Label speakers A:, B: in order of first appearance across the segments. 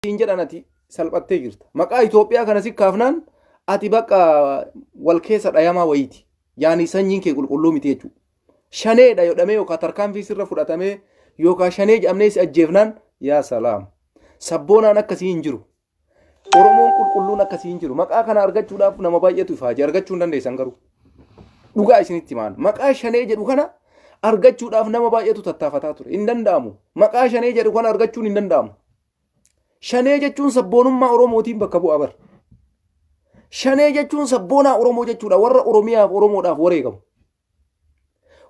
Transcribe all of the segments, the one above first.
A: Siin jedhan ati salphattee jirta. Maqaa Itoophiyaa kana si kaafnaan ati bakka wal keessa dhayamaa wayiiti. Yaani sanyiin kee qulqulluu miti jechuudha. Shaneedha jedhamee yookaan tarkaanfii sirra fudhatamee yookaan shanee jedhamnee si ajjeefnaan yaa salaam. Sabboonaan akkasii hin jiru. Oromoon qulqulluun akkasii hin jiru. Maqaa kana argachuudhaaf nama baay'eetu ifaaje argachuu hin dandeessan garuu. Dhugaa isinitti himaan. Maqaa shanee jedhu kana argachuudhaaf nama baay'eetu tattaafataa ture. Hin danda'amu. Maqaa shanee jedhu kana argachuun hin danda'amu. Shanee jechuun sabboonummaa Oromootiin bakka bu'a bar. Shanee jechuun sabboonaa Oromoo jechuudha. Warra Oromiyaaf Oromoodhaaf wareegamu.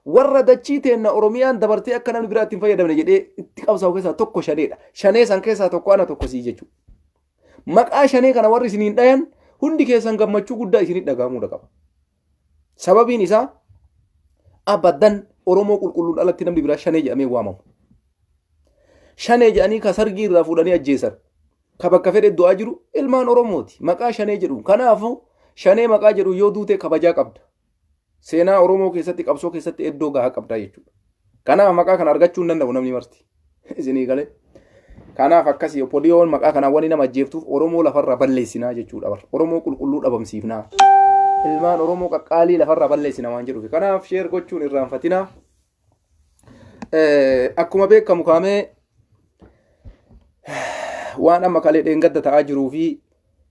A: Warra dachii teenna Oromiyaan dabartee akka namni biraa itti hin fayyadamne jedhee itti qabsaa'u keessaa tokko shaneedha. Shanee san keessaa tokko ana tokko sii jechuudha. Maqaa shanee kana warri isiniin dhayan hundi keessan gammachuu guddaa isinit dhaga'amuudha qaba. Sababiin isaa abadan Oromoo qulqulluun alatti namni biraa shanee jedhamee waamamu. Shanee jedhanii ka sargii irraa fuudhanii ajjeesan. Ka bakka fedhe du'aa jiru ilmaan Oromooti. Maqaa shanee jedhu. Kanaafuu shanee maqaa jedhu yoo duute kabajaa qabda. Seenaa Oromoo keessatti qabsoo keessatti iddoo gahaa qabda jechuudha. Kanaaf maqaa kana argachuu hin danda'u namni marti. Isinii galee. Kanaaf akkasii OPDOn maqaa kanaan wani nama ajjeeftuuf Oromoo lafarraa balleessinaa jechuudha bar. Oromoo qulqulluu dhabamsiifnaa. Ilmaan Oromoo qaqqaalii lafarraa balleessina waan jedhuuf. Kanaaf sheer gochuun irraanfatinaa. Akkuma beekamu kaamee waan amma kalee dheengadda ta'aa jiruu fi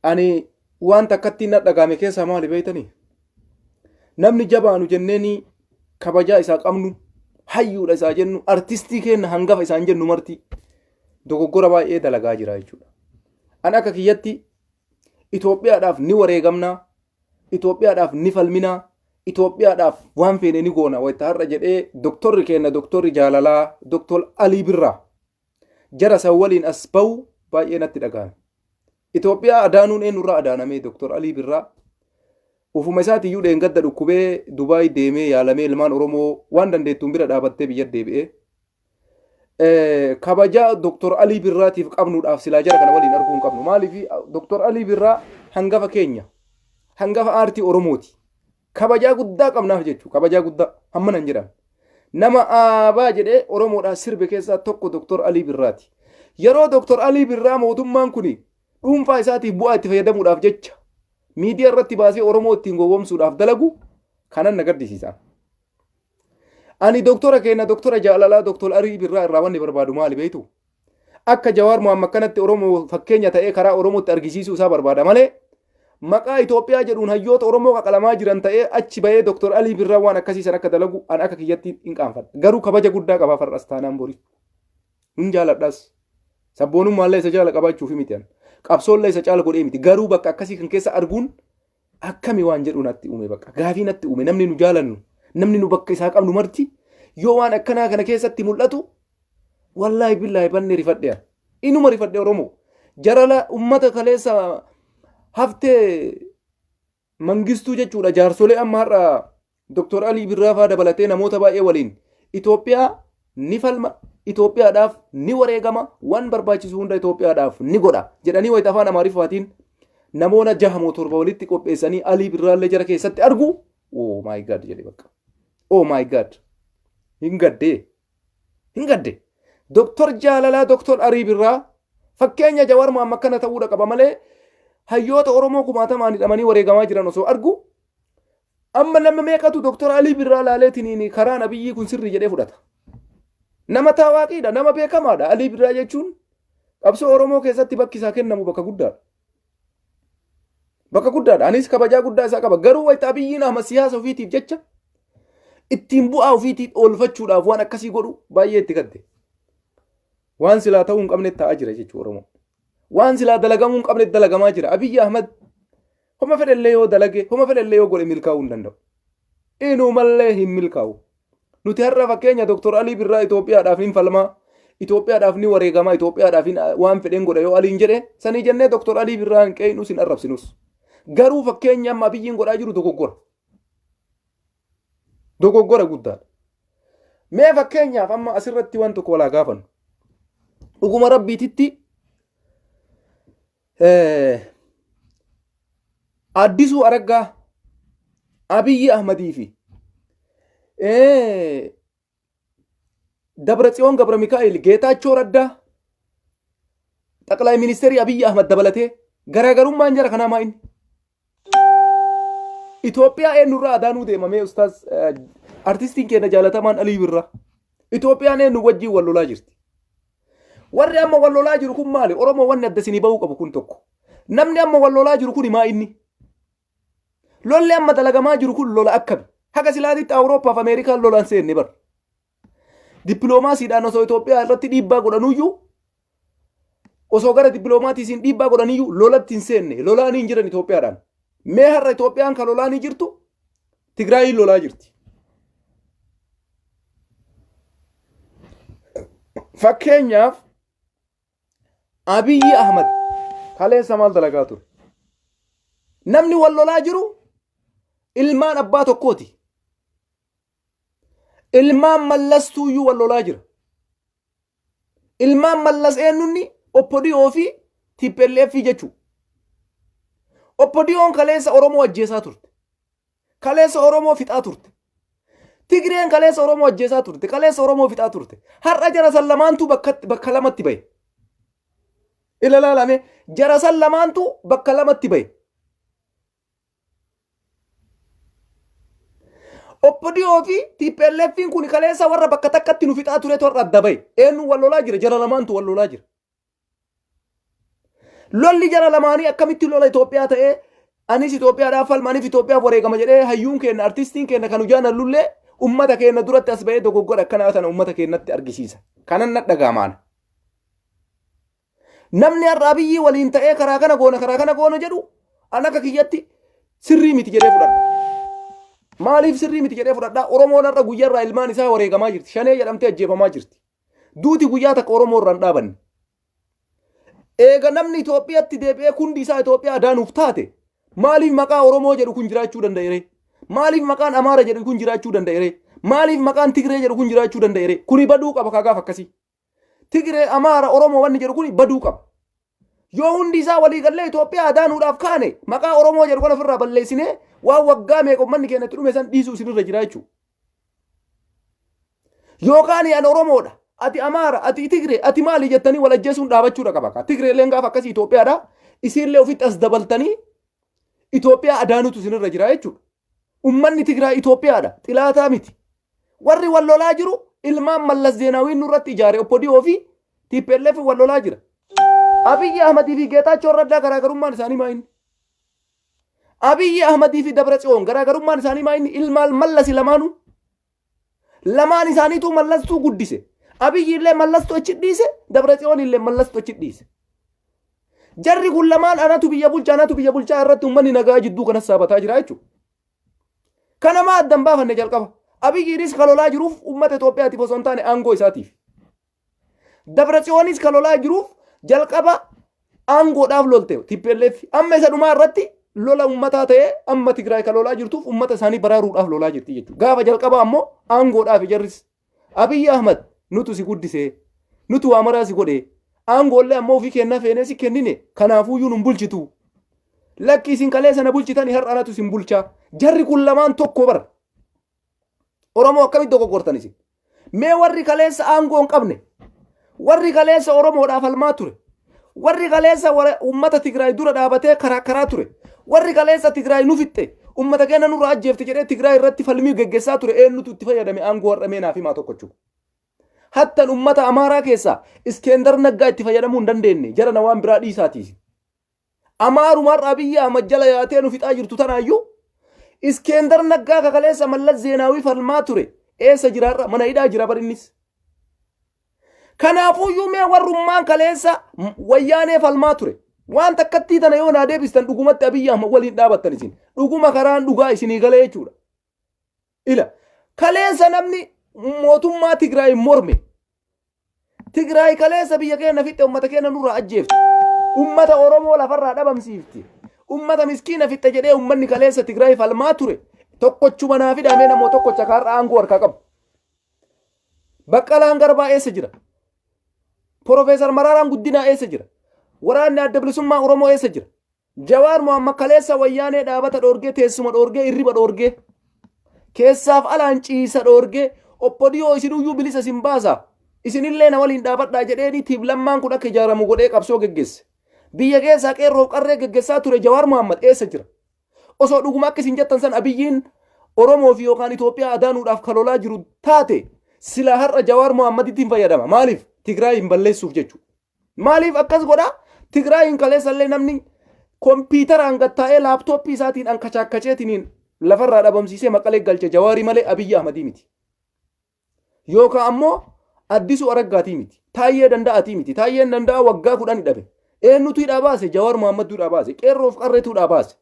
A: ani waan takkatti na dhagaame keessaa maali beektanii? Namni jabaanu jenneeni kabajaa isaa qabnu hayyuudha isaa jennu artistii keenya hangafa isaan jennu marti dogoggora baay'ee dalagaa jira jechuudha. An akka kiyyatti Itoophiyaadhaaf ni wareegamna, Itoophiyaadhaaf ni falmina, Itoophiyaadhaaf waan feene ni goona wayita har'a jedhee doktorri keenya doktorri jaalalaa doktor Alii Birraa jara san waliin as bahu baay'ee natti dhagahame. Itoophiyaa adaanuun eenyurraa adaanamee doktor Alii Birraa ufuma isaatiiyyuu dheengadda dhukkubee Dubaay deemee yaalamee ilmaan Oromoo waan dandeettuun bira dhaabattee biyya deebi'ee kabajaa Dr. Alii Birraatiif qabnuudhaaf silaa jara kana waliin arguu hin qabnu. Maaliif Dr. Alii Birraa hangafa keenya, hangafa aartii Oromooti. Kabajaa guddaa qabnaaf jechuudha. Kabajaa guddaa hammana hin jedhamne. Nama aabaa jedhee Oromoodhaa sirbe keessaa tokko Dr. Alii Birraati. Yeroo Dr. Alii Birraa mootummaan kun dhuunfaa isaatiif bu'aa itti fayyadamuudhaaf jecha miidiyaa irratti baasee Oromoo ittiin gowwoomsuudhaaf dalagu kanan na gaddisiisa. Ani doktora keenya doktora jaalalaa doktor Alii Birraa irraa wanni barbaadu maali beektu? Akka Jawaar Mohaammed kanatti Oromoo fakkeenya ta'ee karaa Oromootti argisiisuu isaa barbaada malee maqaa Itoophiyaa jedhuun hayyoota Oromoo qaqalamaa jiran ta'ee achi bahee doktor Alii Birraa waan akkasii san akka dalagu an akka kiyyatti hin qaanfadha. Garuu kabaja guddaa qabaa far'as taanaan boris. Hin jaaladhas. Sabboonummaallee isa jaala qabaachuufi miti an. Qabsoollee isa caala godhee miti. Garuu bakka akkasii kan keessa arguun akkami waan jedhu natti uume bakka gaafii natti uume namni nu jaalannu namni nu bakka isaa qabnu marti yoo waan akkanaa kana keessatti mul'atu wallaahi billaahi banne rifadhe an. Inuma rifadhe Oromoo jarala ummata kaleessa haftee mangistuu jechuudha jaarsolee amma har'a Dr. Alii Birraa faa dabalatee namoota baay'ee waliin Itoophiyaa ni falma, Itoophiyaadhaaf ni wareegama, waan barbaachisu hunda Itoophiyaadhaaf ni godha jedhanii wayita afaan Amaariffaatiin namoota jaha moo torba walitti qopheessanii Alii Birraallee jara keessatti argu. Oh my God jedhe bakka. Oh my God. Hin gaddee. Hin gadde. Doktor Jaalalaa Doktor Arii Birraa fakkeenya Jawaar Mohaammed kana ta'uudha qaba malee hayyoota Oromoo kumaatamaan hidhamanii wareegamaa jiran osoo argu Amma nama meeqatu Dr. Alii Birraa laaleetiniin karaan Abiyyii kun sirrii jedhee fudhata. Nama taawaaqiidha, nama beekamaadha. Alii Birraa jechuun qabsoo Oromoo keessatti bakki isaa kennamu bakka guddaadha. Bakka guddaadha. Anis kabajaa guddaa isaa qaba. Garuu wayita Abiyyiin Ahmad siyaasa ofiitiif jecha ittiin bu'aa ofiitiif oolfachuudhaaf waan akkasii godhu baay'ee itti gadde. Waan silaa ta'uu hin qabne ta'aa jira jechuudha Oromoo. Waan silaa dalagamuu hin qabne dalagamaa jira. Abiyyi Ahmad Homa fedhellee yoo dalage, homa fedhellee yoo godhe milkaa'uu hin danda'u. Inumallee hin milkaa'u. Nuti har'a fakkeenya Dr. Alii Birraa Itoophiyaadhaaf hin falmaa, Itoophiyaadhaaf ni wareegamaa, Itoophiyaadhaaf waan fedheen godha yoo Aliin jedhe, sanii jennee Dr. Alii Birraa hin qeeynus hin arrabsinus. Garuu fakkeenya amma Abiyyiin godhaa jiru dogoggora. Dogoggora guddaadha. Mee fakkeenyaaf amma asirratti waan tokko walaa gaafannu. Dhuguma Rabbiititti Addisuu Araggaa, Abiyyi Ahmadii fi Dabratsiyoon Gabra Mikaa'el, Geetaachoo Raddaa, Xaqlaay Ministeerii Abiyyi Ahmad dabalatee garaagarummaan jara kanaa maa inni? Itoophiyaa eenyurraa adaanuu deemamee ustaaz artistiin keenya jaalatamaan Alii Birraa. Itoophiyaan eenyu wajjin wal lolaa jirti? Warri amma wal lolaa jiru kun maali? Oromoo wanni adda isinii bahuu qabu kun tokko. Namni amma wal lolaa jiru kun maa inni? Lolli amma dalagamaa jiru kun lola akkami? Haga silaatitti Awurooppaa fi Ameerikaan lolaan seenne bar. Dippiloomaasiidhaan osoo Itoophiyaa irratti dhiibbaa godhanuyyuu osoo gara dippiloomaatiisiin dhiibbaa godhaniyyuu lolatti hin seenne. Lolaanii hin jiran Itoophiyaadhaan. Mee har'a Itoophiyaan kan lolaanii jirtu Tigraayiin lolaa jirti. Fakkeenyaaf Abiyyi Ahmad kaleessa maal dalagaa ture? Namni wal lolaa jiru ilmaan abbaa tokkooti. Ilmaan Mallastuuyyuu wal lolaa jira. Ilmaan Mallas eenyunni Oppodiyoo fi TPLF jechuudha. Oppodiyoon kaleessa Oromoo ajjeesaa turte. Kaleessa Oromoo fixaa turte. Tigreen kaleessa Oromoo ajjeesaa turte. Kaleessa Oromoo fixaa turte. Har'a jara san lamaantu bakka lamatti bahe. Ila laalame jara san lamaantu bakka lamatti bahe. Oppodiyoo fi TPLF'n kun kaleessa warra bakka takkatti nu fixaa turetu har'a adda bahe. Eenyu wal lolaa jira? Jara lamaantu wal lolaa jira. Lolli jara lamaanii akkamitti lola Itoophiyaa ta'ee anis Itoophiyaadhaaf falma anis Itoophiyaaf wareegama jedhee hayyuun keenya artistiin keenya kan hojaan hallullee ummata keenya duratti as ba'ee dogoggora akkanaa tana ummata keenyatti argisiisa. Kanan na dhaga'amaan. Namni har'a Abiyyii waliin ta'ee karaa kana goona karaa kana goona jedhu an akka kiyyatti sirrii miti jedhee fudhadha. Maaliif sirrii miti jedhee fudhadha? Oromoon har'a guyyaarraa ilmaan isaa wareegamaa jirti. Shanee jedhamtee ajjeefamaa jirti. Duuti guyyaa takka Oromoo irraa hin dhaabanne. Eega namni Itoophiyaatti deebi'ee kundi isaa Itoophiyaa adaanuuf taate maaliif maqaa Oromoo jedhu kun jiraachuu danda'e ree? Maaliif maqaan Amaara jedhu kun jiraachuu danda'e ree? Maaliif maqaan Tigree jedhu kun jiraachuu danda'e ree? Kuni baduu qaba kaa gaaf akkasii. Tigree, Amaara, Oromoo wanni jedhu kuni baduu qaba. Yoo hundi isaa walii gallee Itoophiyaa adaanuudhaaf kaane maqaa Oromoo jedhu kana ofirraa balleessinee waan waggaa meeqa uummanni keenya itti dhume san dhiisuu isinirra jira jechuudha. Yookaan ani Oromoodha, ati Amaara, ati Tigree, ati maali jettanii wal ajjeesuun dhaabachuudha qaba. Tigreelleen gaafa akkasii Itoophiyaadha. Isiillee ofitti as dabaltanii Itoophiyaa adaanuutu isinirra jira jechuudha. Uummanni Tigraay Itoophiyaadha, xilaataa miti. Warri wal lolaa jiru ilmaan Mallas Zeenaawiin nurratti ijaare Oppodiyoo fi TPLF wal lolaa jira. Abiyyi Ahmadii fi Geetaachoo Raddaa garaagarummaan isaanii maa inni? Abiyyi Ahmadii fi Dabra Tsiyoon garaagarummaan isaanii maa inni? Ilmaan Mallasi lamaanuu. Lamaan isaaniituu Mallastuu guddise. Abiyyi illee Mallastuu achi dhiise, Dabra Tsiyoon illee Mallastuu achi dhiise. Jarri kun lamaan anatu biyya bulcha anatu biyya bulchaa irratti uummanni nagaa jidduu kanas saabataa jira jechuudha. Kana maa addan baafanne jalqaba. Abiyyiinis kan lolaa jiruuf uummata Itoophiyaatiif osoo hin taane aangoo isaatiif. Dabratsiyoonis kan lolaa jiruuf jalqaba aangoodhaaf lolte TPLF. Amma isa dhumaa irratti lola uummataa ta'ee amma Tigraay kan lolaa jirtuuf uummata isaanii baraaruudhaaf lolaa jirti jechuudha. Gaafa jalqaba ammoo aangoodhaaf jarris Abiyyi Ahmad nutu si guddisee nutu waa maraa si godhee aangoollee ammoo ofii kennaa feenee si kennine kanaafuuyyuu nun bulchitu. Lakki isin kaleessa na bulchitani har'a anatu isin bulchaa. Jarri kun lamaan tokko bara. Oromoo akkamitti dogoggortan isin? Mee warri kaleessa aangoo hin qabne, warri kaleessa Oromoodhaaf falmaa ture, warri kaleessa uummata Tigraay dura dhaabatee karaa karaa ture, warri kaleessa Tigraay nu fixxe, uummata keenya nurraa ajjeefte jedhee Tigraay irratti falmii geggeessaa ture eenyutu itti fayyadame aangoo har'a mee naaf himaa tokkochuu. Hattan uummata Amaaraa keessaa Iskeendar Naggaa itti fayyadamuu hin dandeenye jara na waan biraa dhiisaatiisi. Amaaruma har'a Abiyyi Ahmad jala yaatee nu fixaa jirtu tanaayyuu Iskeendar Naggaa kakaleessa Mallas Zeenaawii falmaa ture eessa jira har'a mana hidhaa jira bar innis. Kanaafuyyuu mee warrummaan kaleessa wayyaanee falmaa ture. Waan takkattii tana yoo naa deebistan dhugumatti Abiyyi Ahmad waliin dhaabattan isin. Dhuguma karaan dhugaa isinii galee jechuudha. Ila kaleessa namni mootummaa Tigraay morme Tigraay kaleessa biyya keenya fixxe ummata keenya nurraa ajjeefte. Ummata Oromoo lafarraa dhabamsiifte. Ummata miskiina fixxe jedhee ummanni kaleessa Tigraay falmaa ture. Tokkochuma naa fidamee namoo tokkocha kaarra aangoo harkaa qabu. Baqqalaan Garbaa eessa jira? Profeesar Maraaraan Guddinaa eessa jira? Waraanni Adda Bilisummaa Oromoo eessa jira? Jawaar Mohammad kaleessa wayyaanee dhaabata dhoorgee teessuma dhoorgee irriba dhoorgee keessaaf alaan ciisa dhoorgee oppodiyoo isinuyyuu bilisa isin baasa. Isinillee na waliin dhaabadhaa jedheeni tiim lammaan kun akka ijaaramu godhee qabsoo geggeesse. Biyya keessaa qeerroof qarree geggessaa ture Jawaar Mohaammed eessa jira? Osoo dhuguma akka isin jettan san Abiyyiin Oromoo fi yookaan Itoophiyaa adaanuudhaaf kan lolaa jiru taate silaa har'a Jawaar Mohammeditti hin fayyadama. Maaliif? Tigraay hin balleessuuf jechuudha. Maaliif akkas godha? Tigraayiin kaleessallee namni kompiitaraan gattaa'ee laaptooppii isaatiin ankachaakkachetiniin lafarraa dhabamsiisee Maqalee galche Jawaarii malee Abiyyi Ahmadii miti. Yookaan ammoo Addisuu Araggaatii miti. Taayyee Danda'aatii miti. Taayyeen Danda'aa waggaa 10 hidhame. Eenyutu hidhaa baase? Jawaar Mohaammadtuu hidhaa baase. Qeerroof qarreetu hidhaa baase.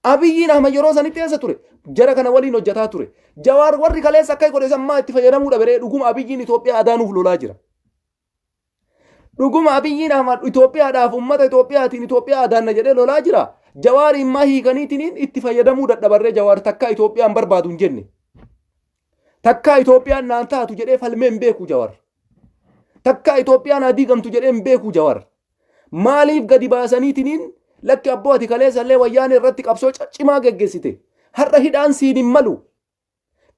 A: Abiyyiin Ahmad yeroo sanitti eessa ture? Jara kana waliin hojjetaa ture. Jawaar warri kaleessa akka godhe san maa itti fayyadamuu dhabe ree? Dhuguma Abiyyiin Itoophiyaa adaanuuf lolaa jira. Dhuguma Abiyyiin Ahmad Itoophiyaadhaaf uummata Itoophiyaatiin Itoophiyaa adaanna jedhee lolaa jira. Jawaariin maa hiikaniitiniin itti fayyadamuu dadhabarree Jawaar takkaa Itoophiyaan barbaadu hin jenne. Takkaa Itoophiyaan naan taatu jedhee falmee hin beeku Jawaar. Takkaa Itoophiyaan haa diigamtu jedhee hin beeku Jawaar. Maaliif gadi baasaniitiniin lakki abboo ati kaleessallee wayyaanee irratti qabsoo cimaa geggeessite. Har'a hidhaan siin hin malu.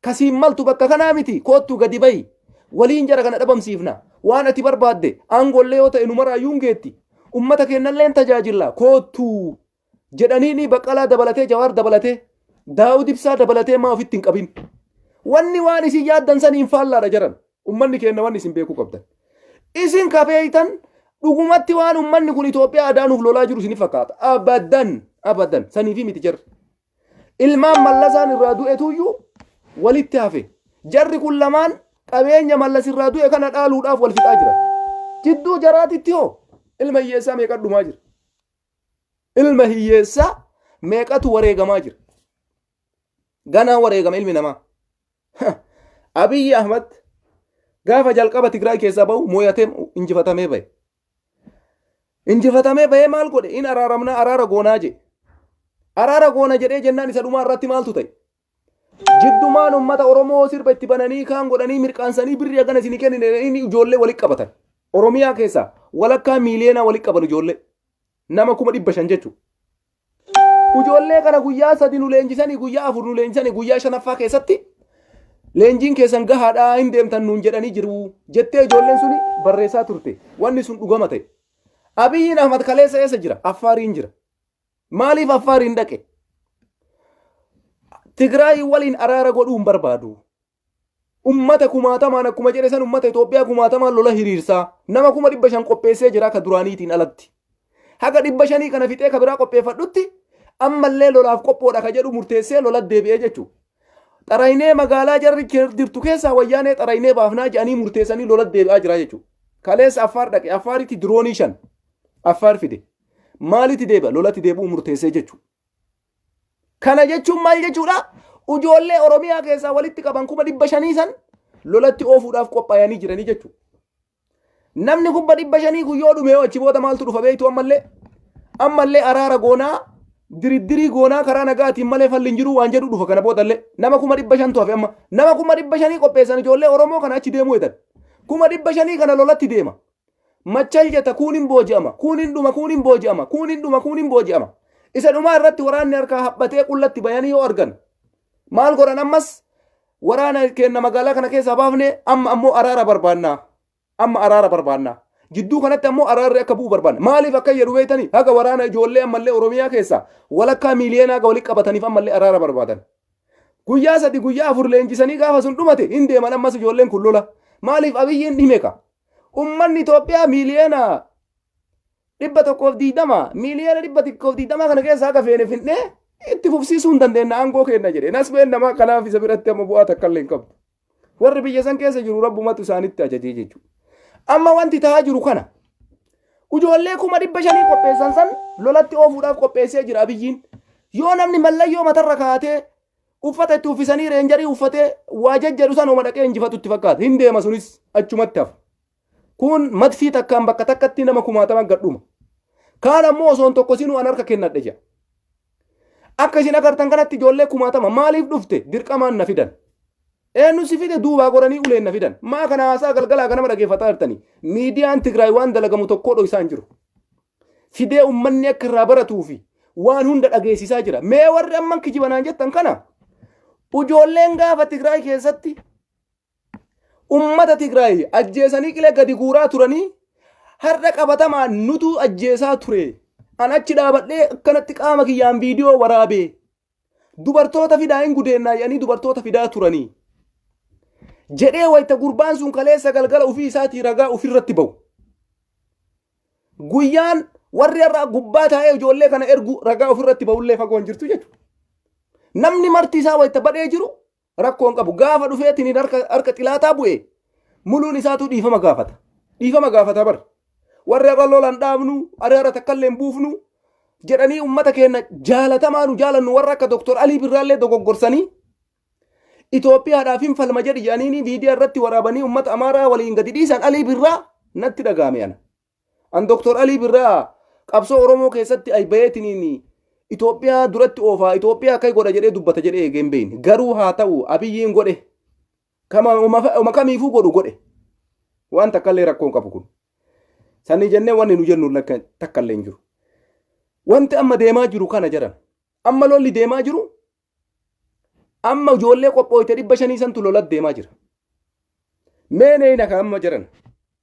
A: Ka siin maltu bakka kanaa miti koottu gadi bahi. Waliin jara kana dhabamsiifna. Waan ati barbaadde aangoollee yoo ta'e nu maraayyuu hin geetti. Ummata keenyallee hin tajaajilla koottu jedhaniini Baqqalaa dabalatee Jawaar dabalatee Daawud Ibsaa dabalatee maa ofitti hin qabin. Wanni waan isin yaaddan saniin faallaadha jaran. Ummanni keenya wanni isin beekuu qabdan. Isin kafeeytan dhugumatti waan ummanni kun Itoophiyaa adaanuuf lolaa jiru isin fakkaata. Abadan abadan saniifi miti jarri. Ilmaan Mallasaan irraa du'etuyyuu walitti hafe. Jarri kun lamaan qabeenya Mallas irraa du'e kana dhaaluudhaaf wal fixaa jiran. Jidduu jaraatitti hoo ilma hiyyeessaa meeqa dhumaa jira? Ilma hiyyeessaa meeqatu wareegamaa jira? Ganaa wareegama ilmi namaa. Abiyyi Ahmad gaafa jalqaba Tigraay keessaa bahu mooyatee injifatamee bahe. Injifatamee bahee maal godhe? In araaramnaa araara goonaa jedhe. Araara goona jedhee jennaan isa dhumaa irratti maaltu ta'e? Jiddumaan uummata Oromoo sirba itti bananii kaan godhanii mirqaansanii birrii hagana isinii kennine inni ijoollee walitti qabatan. Oromiyaa keessaa walakkaa miiliyoonaa walitti qaban ijoollee. Nama 500,000 jechuudha. Ijoollee kana guyyaa 3 nu leenjisanii guyyaa 4 nu leenjisanii guyyaa shanaffaa keessatti leenjiin keessan gahaadhaa hin deemtan nuun jedhanii jiru jettee ijoolleen suni barreessaa turte. Wanni sun dhugama ta'e. Abiyyiin Ahmad kaleessa eessa jira? Affaariin jira. Maaliif Affaariin dhaqe? Tigraay waliin araara godhuu hin barbaadu. Ummata kumaatamaan akkuma jedhe san ummata Itoophiyaa kumaatamaan lola hiriirsaa nama 500,000 qopheessee jira ka duraaniitiin alatti. Haga 500 kana fixee ka biraa qopheeffadhutti ammallee lolaaf qophoodha ka jedhu murteessee lola deebi'ee jechuudha. Xaraynee magaalaa jarri jirtu keessaa wayyaanee xaraynee baafnaa jedhanii murteessanii lola deebi'aa jira jechuudha. Kaleessa Affaar dhaqe Affaaritti diroonii 5 Affaar fide. Maalitti deebi'a? Lolatti deebi'uu murteessee jechuudha. Kana jechuun maal jechuudha? Ijoollee Oromiyaa keessaa walitti qaban 500,000 san lolatti oofuudhaaf qophaa'anii jiranii jechuudha. Namni 500,000 kun yoo dhume achi booda maaltu dhufa beektu ammallee? Ammallee araara goonaa diriddirii goonaa karaa nagaatiin malee falli hin jiru waan jedhu dhufa kana boodallee nama 500,000tu hafe amma nama 500,000 qopheessan ijoollee Oromoo kana achi deemuu edan 500,000 kana lolatti deema. Machal jeta kuun hin booji'ama, kuun hin dhuma, kuun hin booji'ama, kuun hin dhuma, kuun hin booji'ama. Isa dhumaa irratti waraanni harkaa haphatee qullatti bayanii yoo argan maal godhan ammas waraana keenna magaalaa kana keessaa baafne amma ammoo araara barbaannaa. Amma araara barbaannaa. Jidduu kanatti ammoo araarri akka bu'u barbaanna. Maaliif akka jedhu beektanii haga waraana ijoollee ammallee Oromiyaa keessaa walakkaa miiliyoonaa haga walitti qabataniif ammallee araara barbaadan. Guyyaa 3 guyyaa 4 leenjisanii gaafa sun dhumate hin deeman ammas ijoolleen kun lola. Maaliif Abiyyiin hime ka? Ummanni Itoophiyaa 120,000,000 120,000,000 kana keessaa haga feene finnee itti fufsiisuu hin dandeenya aangoo keenna jedhe. Nasbeen namaa kanaaf isa biratti amma bu'aa takka illee hin qabdu. Warri biyya san keessa jiru rabbumatu isaanitti ajajee jechuudha. Amma wanti ta'aa jiru kana. Ijoollee 500,000 qopheessan san lolatti oofuudhaaf qopheessee jira Abiyyiin. Yoo namni mallayyoo matarra kaa'atee uffata itti uffisanii reenjarii uffatee waa jajjadhu san homa dhaqee injifatu itti fakkaata. Hin deema sunis achumatti hafa. Kun madfii takkaan bakka takkatti nama kumaatama gadhuma. Kaan ammoo osoo hin tokkosinuu an harka kennadhe jedha. Akka isin agartan kanatti ijoollee kumaatama maaliif dhufte dirqamaan na fidan. Eenyu si fide duubaa goranii uleen na fidan. Maa kana haasaa galgalaa ganama dhageeffataa jirtanii. Miidiyaan Tigraay waan dalagamu tokkoo dhoysaa hin jiru. Fidee ummanni akka irraa baratuu fi waan hunda dhageessisaa jira. Mee warri amman kijibanaan jettan kana ijoolleen gaafa Tigraay keessatti Ummata Tigraay ajjeesanii qilee gadi guuraa turanii har'a qabatamaan nutu ajjeesaa ture. An achi dhaabadhee akkanatti qaama kiyyaan viidiyoo waraabee dubartoota fidaa hin gudeennaa jedhanii dubartoota fidaa turanii. Jedhee wayita gurbaan sun kaleessa galgala ofii isaatii ragaa ofirratti ba'u. Guyyaan warri har'a gubbaa taa'ee ijoollee kana ergu ragaa ofirratti ba'ullee fagoo hin jirtu jechuudha. Namni marti isaa wayita badhee jiru rakkoo hin qabu. Gaafa dhufeetiin harka xilaataa bu'e muluun isaatu dhiifama gaafata. Dhiifama gaafata bar. Warri har'a lolan dhaabnu, har'a har'a takkallee hin buufnu jedhanii uummata keenya jaalatamaa nu jaalannu warra akka Dooktor Alii Birraallee dogoggorsanii Itoophiyaadhaaf hin falma jedhi jedhanii viidiyoo irratti waraabanii uummata Amaaraa waliin gadi dhiisan Alii Birraa natti dhaga'ame ana. An Dooktor Alii Birraa qabsoo Oromoo keessatti ay bayeetiniin Itoophiyaa duratti oofaa Itoophiyaa akka godha jedhee dubbata jedhee eegee hin beekne. Garuu haa ta'u, Abiyyiin godhe. Kama uma kamiifuu godhu godhe. Waan takkallee rakkoo hin qabu kun. Sanii jennee wanni nu jennu takkallee hin jiru. Wanti amma deemaa jiru kana jedhan. Amma lolli deemaa jiru, amma ijoollee qophooyte 500 santu lolat deemaa jira. Mee neeyna kan amma jiran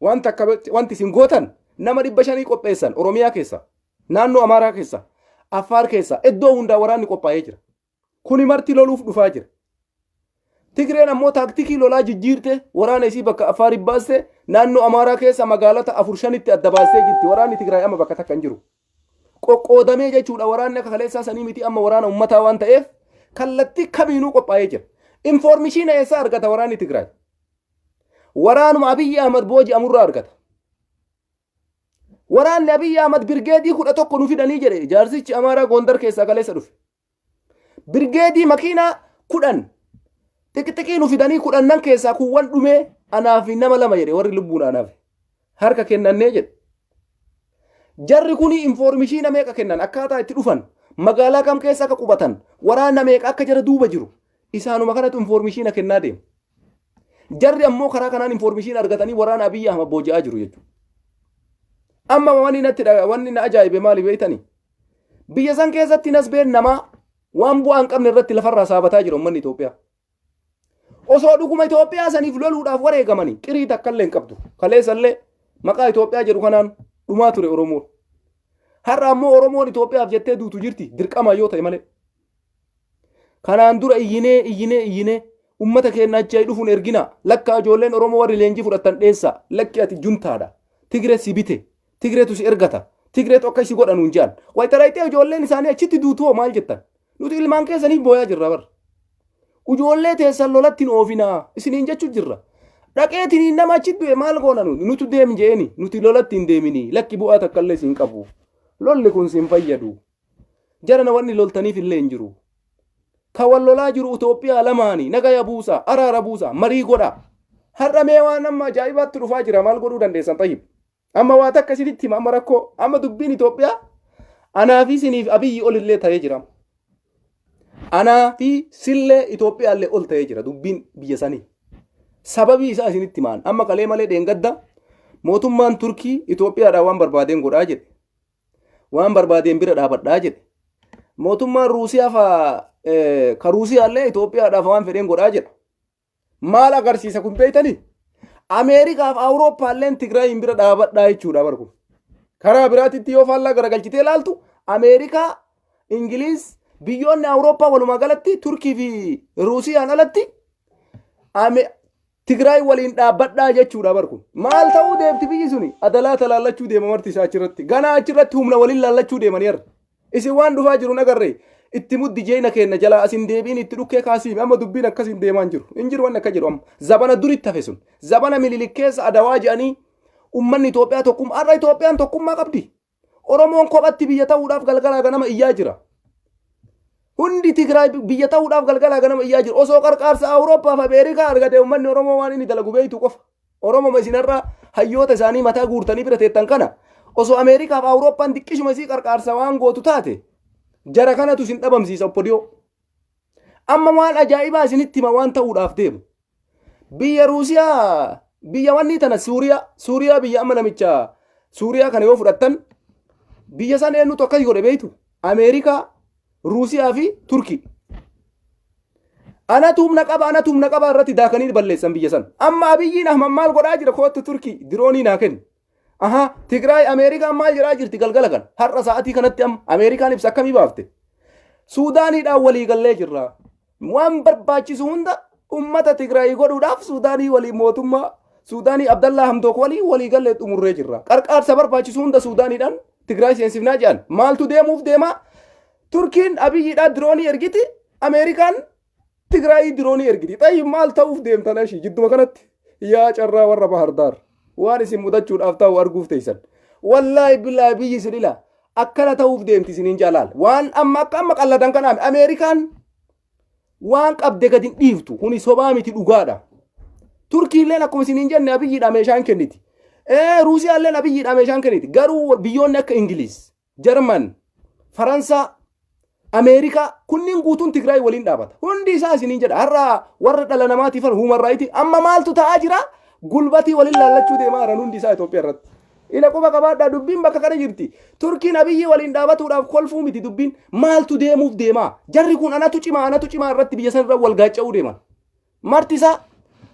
A: wanta akka wanti isin gootan, nama 500 qopheessan Oromiyaa keessa, naannoo Amaaraa keessa, Affaar keessa, iddoo hundaa waraanni qophaa'ee jira. Kuni marti loluuf dhufaa jira. Tigreen ammoo taaktikii lolaa jijjiirte, waraana isii bakka Affaarii baaste, naannoo Amaaraa keessa magaalota afur shanitti adda baastee jirti. Waraanni Tigraay amma bakka takka hin jiru. Qoqqoodamee jechuudha. Waraanni akka kaleessaa sanii miti, amma waraana ummataa waan ta'eef kallattii kamiinuu qophaa'ee jira. Information eessaa argata waraanni Tigraay? Waraanuma Abiyyi Ahmad booji'amurraa argata. Waraanni Abiyyi Ahmad birgeedii 11 nu fidanii jedhe jaarsichi Amaaraa Gondar keessaa kaleessa dhufe. Birgeedii makiinaa 10 xiqxiqii nu fidanii, kudhannan keessaa kuuwwan dhumee, anaa fi nama lama jedhe, warri lubbuun anaaf harka kennannee jedhe. Jarri kuni information meeqa kennan, akkaataa itti dhufan, magaalaa kam keessa akka qubatan, waraana meeqa akka jara duuba jiru, isaanuma kanatu information kennaa deema. Jarri ammoo karaa kanaan information argatanii waraana Abiyyi Ahmad booji'aa jiru jechuudha. Amma wanni na ajaa'ibe maali beektanii? Biyya san keessatti nasbeen namaa waan bu'aa hin qabne irratti lafarraa saabataa jira uummanni Itoophiyaa. Osoo dhuguma Itoophiyaa saniif loluudhaaf wareegamanii qirii takka illee hin qabdu. Kaleessallee maqaa Itoophiyaa jedhu kanaan dhumaa ture Oromoon. Har'a ammoo Oromoon Itoophiyaaf jettee duutu jirti, dirqama yoo ta'e malee. Kanaan dura iyyinee iyyinee iyyinee, ummata keenya achi dhufuun ergina, lakka ijoolleen Oromoo warri leenjii fudhattan dheessa, lakki ati juntaadha. Tigiree si bite, Tigireetu si ergata, Tigireetu akka isi godha nuun jedhan. Wayita dhayxee ijoolleen isaanii achitti duutu maal jettan? Nuti ilmaan keessaniif booyaa jirra bar. Ijoollee teessan lolatti hin oofinaa isiniin jechuu jirra. Dhaqeetiniin nama achitti du'e maal goona nuti? Nutu deem jeeni, nuti lolatti hin deemini, lakki bu'aa takka illee siin qabu. Lolli kun siin fayyadu. Jarana wanni loltaniif illee hin jiru. Ka wal lolaa jiru Itoophiyaa lamaani, nagaya buusaa, araara buusaa, marii godhaa. Har'a mee waan amma ajaa'ibaatti dhufaa jira, maal godhuu dandeessan xayyib? Amma waa takka isinitti hima, amma rakkoo amma dubbiin Itoophiyaa anaa fi isiniif Abiyyi ol illee ta'ee jira. Anaa fi sillee Itoophiyaa illee ol ta'ee jira dubbiin biyya sanii. Sababii isaa isinitti himaan, amma kalee malee dheengadda mootummaan Turkii Itoophiyaadhaan waan barbaadeen godhaa jedhe. Waan barbaadeen bira dhaabadhaa jedhe. Mootummaan Ruusiyaa faa ka Ruusiyaallee Itoophiyaadhaaf waan fedheen godhaa jedha. Maal agarsiisa kun beektanii? Ameerikaaf Awurooppaalleen Tigraayin bira dhaabadhaa jechuudha bar kun. Karaa biraatitti yoo faallaa garagalchitee ilaaltu, Ameerikaa, Ingiliiz, biyyoonni Awurooppaa walumaa galatti Turkii fi Ruusiyaan alatti Tigraay waliin dhaabbadhaa jechuudha bar kun. Maal ta'uu deemti biyyi suni? Adalaa talaallachuu deema marti isaa achirratti. Ganaa achirratti humna waliin laallachuu deemanii har'a. Isin waan dhufaa jiru nagarree itti muddi, jeena keenya jalaa asin deebiin itti dhukkee kaasiime, amma dubbiin akkas hin deemaa hin jiru. Hin jiru wanni akka jedhu amma. Zabana duritti hafe sun. Zabana Minilik keessa Adawaa jedhanii ummanni Itoophiyaa tokkummaa, har'a Itoophiyaan tokkummaa qabdi. Oromoon kophatti biyya ta'uudhaaf galgalaa ganama iyyaa jira. Hundi Tigraay biyya ta'uudhaaf galgalaa ganama iyyaa jira. Osoo qarqaarsa Awurooppaa fi Ameerikaa argate uummanni Oromoo waan inni dalagu beektu qofa. Oromoo isin har'a hayyoota isaanii mataa guurtanii bira teettan kana, osoo Ameerikaa fi Awurooppaan diqqishuma isii qarqaarsa waan gootu taate, jara kanatu isin dhabamsiisa oppodiyoo. Amma waan ajaa'ibaa isinitti hima waan ta'uudhaaf deemu. Biyya Ruusiyaa, biyya wanni tana, Suuriyaa, biyya amma namicha Suuriyaa kana yoo fudhattan, biyya san eenyutu akkas godhe beektu? Ameerikaa, Ruusiyaa fi Turkii. Anatu humna qaba, anatu humna qaba irratti daakanii balleessan biyya san. Amma Abiyyiin Ahmad maal godhaa jira? Kootu Turkii diroonii naa kenni. Aha, Tigraay Ameerikaan maal jedhaa jirti galgala kana? Har'a sa'aatii kanatti amma Ameerikaan ibsa akkamii baafte? Suudaaniidhaan walii gallee jirra. Waan barbaachisu hunda ummata Tigraay godhuudhaaf Suudaanii waliin, mootummaa Suudaanii Abdallaa Hamdook waliin walii gallee xumurree jirra. Qarqaarsa barbaachisu hunda Suudaaniidhaan Tigraay seensifnaa jedhan. Maaltu deemuuf deemaa? Turkiin Abiyyiidhaan diroonii ergiti, Ameerikaan Tigraayii diroonii ergiti. Xayyib, maal ta'uuf deemtan ashii jidduma kanatti? Yaa carraa warra Bahardaar, waan isin mudachuudhaaf ta'u arguuf teessan. Wallaahi billaahi, biyyi isin ila akkana ta'uuf deemti isiniin jaalaal. Waan amma akka amma qalladan kanaaf Ameerikaan waan qabde gadi hin dhiiftu. Kuni sobaa miti, dhugaadha. Turkiilleen akkuma isiniin jenne Abiyyiidha meeshaan kenniti. Ruusiyaalleen Abiyyiidha meeshaan kenniti. Garuu biyyoonni akka Ingiliz, Jarman, Faransaa, Ameerikaa kunniin guutuun Tigraay waliin dhaabata. Hundi isaa isiniin jedha. Har'a warra dhala namaatiif human right amma maaltu ta'aa jira? Gulbatii waliin laallachuu deemaa jiran hundi isaa Itoophiyaa irratti. Ila quba qabaadhaa, dubbiin bakka kana jirti. Turkiin Abiyyi waliin dhaabatuudhaaf kolfuu miti dubbiin, maaltu deemuuf deemaa? Jarri kun anatu cimaa, anatu cimaa irratti biyya san irra wal gaacha'uu deeman. Marti isaa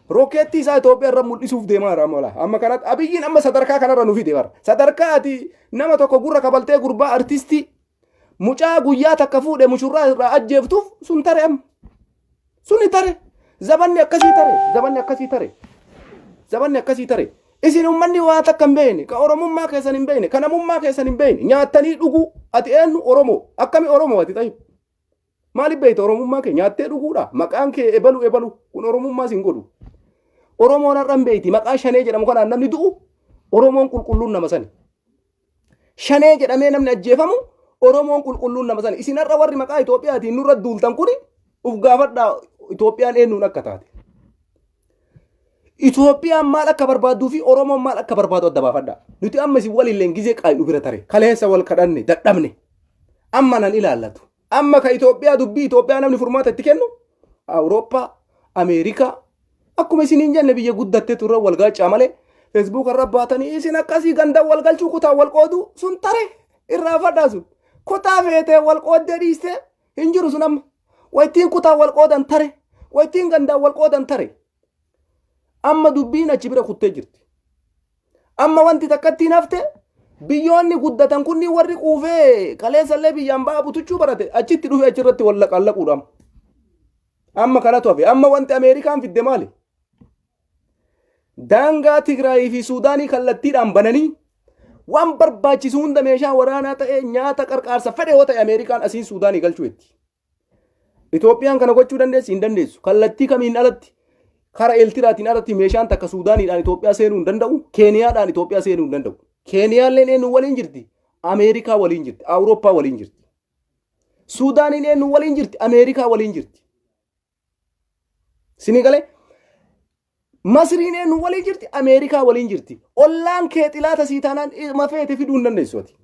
A: rookeettii isaa Itoophiyaa irra mul'isuuf deemaa jira amma. Amma kanatti Abiyyiin amma sadarkaa kanarra nu fide bara. Sadarkaa ati nama tokko gurra kabaltee gurbaa artistii mucaa guyyaa takka fuudhe mushurraa irraa ajjeeftuuf sun tare amma. Suni tare. Zabanni akkasii tare. Zabanni akkasii tare. Zabanni akkasii tare. Isin uummanni waa takka hin beekne, ka Oromummaa keessan hin beekne, ka namummaa keessan hin beekne, nyaattanii dhuguu, ati eenyu Oromoo? Akkami Oromoo ati ta'i? Maaliif beekta Oromummaa kee? Nyaattee dhuguudha. Maqaan kee ebalu ebalu kun Oromummaa sin godhu. Oromoon har'a hin beekti. Maqaa Shanee jedhamu kanaan namni du'u Oromoon qulqulluun nama sani. Shanee jedhamee namni ajjeefamu Oromoon qulqulluun nama sani. Isin har'a warri maqaa Itoophiyaatiin nurra duultan kuni uf gaafadhaa, Itoophiyaan eenyuun akka taate. Itoophiyaan maal akka barbaadduu fi Oromoon maal akka barbaadu adda baafadhaa. Nuti amma isin waliin gizee qaaynu bira tare. Kaleessa wal kadhanne dadhabne. Amma nan ilaallatu. Amma ka Itoophiyaa, dubbii Itoophiyaa namni furmaata itti kennu Awurooppaa, Ameerikaa, akkuma isiniin jenne biyya guddatte turre wal gaachaa malee Facebook irra baatanii isin akkasii ganda wal galchuu, kutaa wal qooduu sun tare, irraa fadhaa sun. Kutaa feetee wal qooddee dhiistee hin jiru sun amma. Wayittiin kutaa wal qoodan tare. Wayittiin gandaan wal qoodan tare. Amma dubbiin achi bira kuttee jirti. Amma wanti takkatti hin hafte, biyyoonni guddatan kunniin warri quufee kaleessallee biyyaan ba'a butuchuu barate achitti dhufee achirratti wal laqallaquudha. Amma kanatu hafe. Amma wanti Ameerikaan fidde maali? Daangaa Tigraayii fi Suudaanii kallattiidhaan bananii waan barbaachisu hunda, meeshaa waraanaa ta'ee, nyaata, qarqaarsa fedhe yoo ta'e, Ameerikaan asiin Suudaanii galchuu itti. Itoophiyaan kana gochuu dandeessi? Hin dandeessu. Kallattii kamiin alatti, kara Eeltiraatiin alatti meeshaan takka Suudaaniidhaan Itoophiyaa seenuu hin danda'u. Keeniyaadhaan Itoophiyaa seenuu hin danda'u. Keeniyaalleen eenyu waliin jirti? Ameerikaa waliin jirti. Awurooppaa waliin jirti. Suudaaniin eenyu waliin jirti? Ameerikaa waliin jirti. Sinii galee? Masriin eenyu waliin jirti? Ameerikaa waliin jirti. Ollaan kee xilaata sii taanaan ma feete fiduu hin dandeessu ati.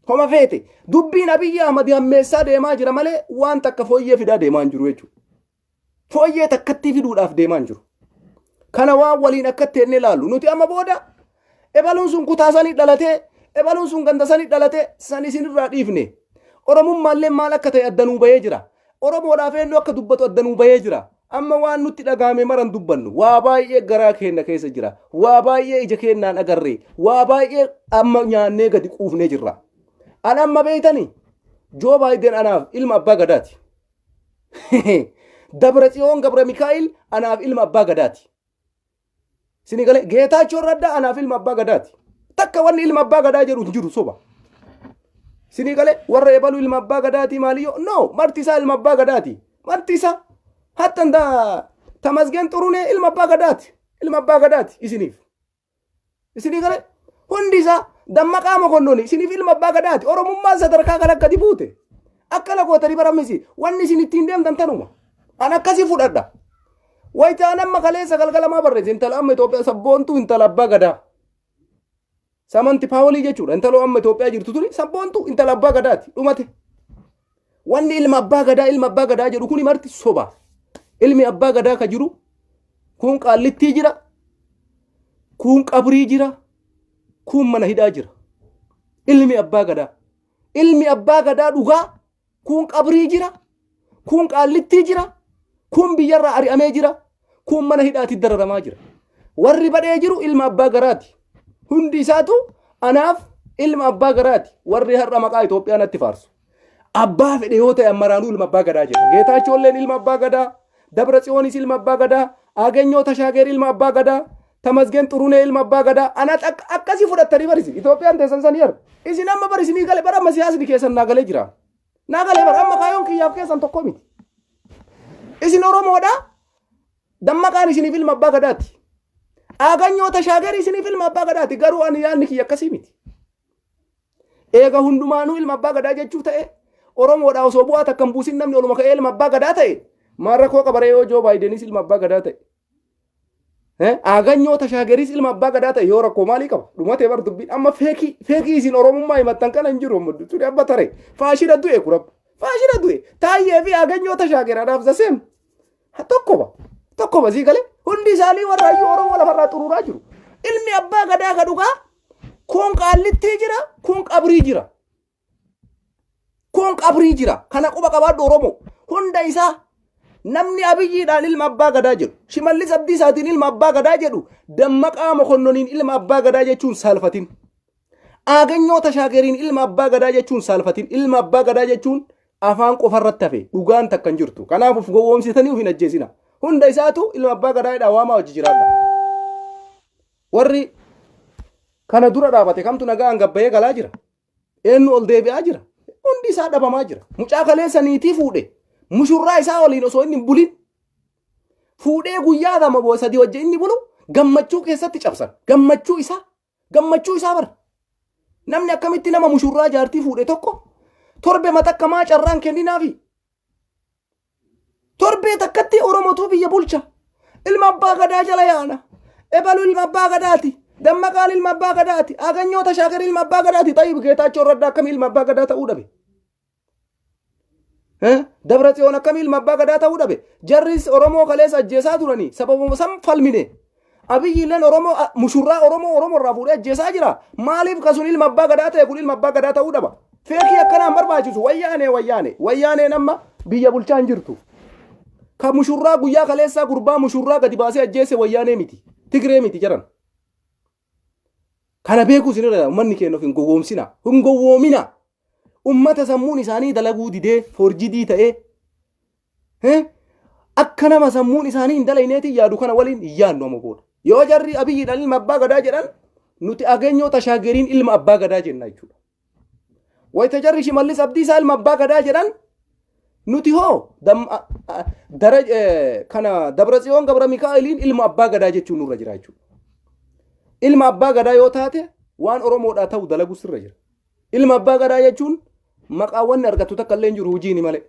A: Homa feete. Dubbiin Abiyyi Ahmad hammeessaa deemaa jira malee waan takka fooyyee fidaa deemaa hin jiru jechuudha. Fooyyee takkattii fiduudhaaf deemaa hin jiru. Kana waan waliin akkatti jennee ilaallu. Nuti amma booda ebaluun sun kutaa sanii dhalatee, ebaluun sun ganda sanii dhalatee san isinirraa dhiifne. Oromummaallee maal akka ta'e addanuu bahee jira. Oromoodhaaf eenyu akka dubbatu addanuu bahee jira. Amma waan nutti dhagahame maran dubbannu. Waa baay'ee garaa keenya keessa jira. Waa baay'ee ija keenyaan agarree. Waa baay'ee amma nyaannee gadi quufnee jirra. An amma beeytanii, Joo Baayiden anaaf ilma abbaa gadaati. Dabra Tsiyoon Gabra Mikaa'il anaaf ilma abbaa gadaati. Sini galee? Geetaachoo Raddaa anaaf ilma abbaa gadaati. Takka wanni ilma abbaa gadaa jedhu hin jiru, soba. Sini galee? Warra ebalu ilma abbaa gadaati maaliyyoo? No, marti isaa ilma abbaa gadaati. Marti isaa hatta nda Tamasgeen Xurunee ilma abbaa gadaati. Ilma abbaa gadaati isiniif. Isinii galee? Hundi isaa, Dammaqaa Mokonnon isiniif ilma abbaa gadaati. Oromummaan sadarkaa kana akkati buute. Akkana gootanii baramisi. Wanni isin ittiin deemtan tanuma. An akkasii fudhadha. Wayitaan amma kaleessa galgalamaa barreesse, intala amma Itoophiyaa sabboontuu intala abbaa gadaa. Samanti Paawolii jechuudha. Intaloo amma Itoophiyaa jirtu tuni sabboontuu intala abbaa gadaati. Dhumate. Wanni ilma abbaa gadaa, ilma abbaa gadaa jedhu kuni marti soba. Ilmi abbaa gadaa ka jiru kun Qaallittii jira, kun qabrii jira, kun mana hidhaa jira. Ilmi abbaa gadaa. Ilmi abbaa gadaa dhugaa kun qabrii jira, kun Qaallittii jira, Kun biyyarraa ari'amee jira. Kun mana hidhaatti dararamaa jira. Warri badhee jiru ilma abbaa garaati. Hundi isaatu anaaf ilma abbaa garaati. Warri har'a maqaa Itoophiyaa natti faarsu. Abbaa fedhe yoo ta'e ammaraanuu ilma abbaa gadaa jedha. Geetaachoolleen ilma abbaa gadaa, Dabra Tsiyoonis ilma abbaa gadaa, Agenyoo Tashaageer ilma abbaa gadaa, Tamasgeen Xurunee ilma abbaa gadaa. Ana akkasii fudhattanii barisi. Itoophiyaan teessan sanii har'a. Isin amma barisinii gale bara amma siyaasni keessan naa galee jira. Naa galee bara amma kaayoon kiyyaaf keessan tokko miti. Isin Oromoodha. Dammaqaan isiniif ilma abbaa gadaati. Aaganyoo Tashaageer isiniif ilma abbaa gadaati. Garuu ani yaadni kiyya akkasii miti. Eega hundumaanuu ilma abbaa gadaa jechuu ta'e Oromoodhaa osoo bu'aa takka hin buusin namni oluma ka'ee ilma abbaa gadaa ta'e maal rakkoo qabaree yoo Joo Baayidenis ilma abbaa gadaa ta'e. Aaganyoo Tashaageris ilma abbaa gadaa ta'e yoo rakkoo maalii qaba? Dhumatee bar dubbiin amma feekii feekii isin Oromummaa himattan kana hin jiru amma tuni abba tare faashina du'e kurab faashina du'e Taayyee fi Aaganyoo Tashaager anaaf the same. Tokkoma. Tokkoma sii galee hundi isaanii warra hayyuu Oromoo lafarraa xuruuraa jiru. Ilmi abbaa gadaa ka dhugaa kun qaallittii jira kun qabrii jira. Kun qabrii jira. Kana quba qabaadhu Oromoo. Hunda isaa namni Abiyyiidhaan ilma abbaa gadaa jedhu Shimallis Abdiisaatiin ilma abbaa gadaa jedhu Dammaqaa Mokonnoniin ilma abbaa gadaa jechuun saalfatin. Aaganyoo Tashaageriin ilma abbaa gadaa jechuun saalfatin. Ilma abbaa gadaa jechuun afaan qofa irratti hafe dhugaan takka hin jirtu. Kanaaf of gowwoomsitanii of hin ajjeesina. Hunda isaatu ilma abbaa gadaa jedhaa waamaa hojii jiraadha. Warri kana dura dhaabate kamtu nagaan gabbayee galaa jira. Eenyu ol deebi'aa jira. Hundi isaa dhabamaa jira. Mucaa kaleessa niitii fuudhe. Mushurraa isaa waliin osoo inni hin bulin. Fuudhee guyyaa lama boo sadii wajjin inni bulu gammachuu keessatti cabsan. Gammachuu isaa. Gammachuu isaa bara. Namni akkamitti nama mushurraa jaartii fuudhe tokko torbe matakka maa carraan kenninaafi? Torbee takkatti Oromotuu biyya bulcha. Ilma abbaa gadaa jala yaana. Ebalu ilma abbaa gadaati. Dammaqaan ilma abbaa gadaati. Aganyoo Tashaagar ilma abbaa gadaati. Xayyib Geetaachoo Raddaa akkamii ilma abbaa gadaa ta'uu dhabe? Dabra Tsiyoon akkamii ilma abbaa gadaa ta'uu dhabe? Jarris Oromoo kaleessa ajjeesaa turanii sababuma san falmine. Abiyyi illeen Oromoo mushurraa Oromoo Oromoo irraa fuudhee ajjeesaa jira. Maaliif ka sun ilma abbaa gadaa ta'e kun ilma abbaa gadaa ta'uu dhaba? Feekii akkanaan barbaachisu wayyaanee wayyaane wayyaaneen amma biyya bulchaa hin jirtu. Ka mushurraa guyyaa kaleessaa gurbaa mushurraa gadi baasee ajjeese wayyaanee miti. Tigree miti jedhan. Kana beekuu isin irra uummanni keenya of hin gowwoomsina. Hin gowwoomina. Uummata sammuun isaanii dalaguu didee foorjidii ta'ee akka nama sammuun isaanii hin dalayneetiin yaadu kana waliin hin yaadnu amma booda. Yoo jarri Abiyyiidhaan ilma abbaa gadaa jedhan nuti Ageenyoo Tashaageriin ilma abbaa gadaa jenna jechuudha. Wayita jarri Shimallis Abdiisaa ilma abbaa gadaa jedhan nuti hoo kana Dabratsiyoon Gabra Mikaa'eliin ilma abbaa gadaa jechuun nurra jira jechuudha. Ilma abbaa gadaa yoo taate waan Oromoodhaa ta'u dalagu sirra jira. Ilma abbaa gadaa jechuun maqaa wanni argattu takka illee hin jiru hojiini malee.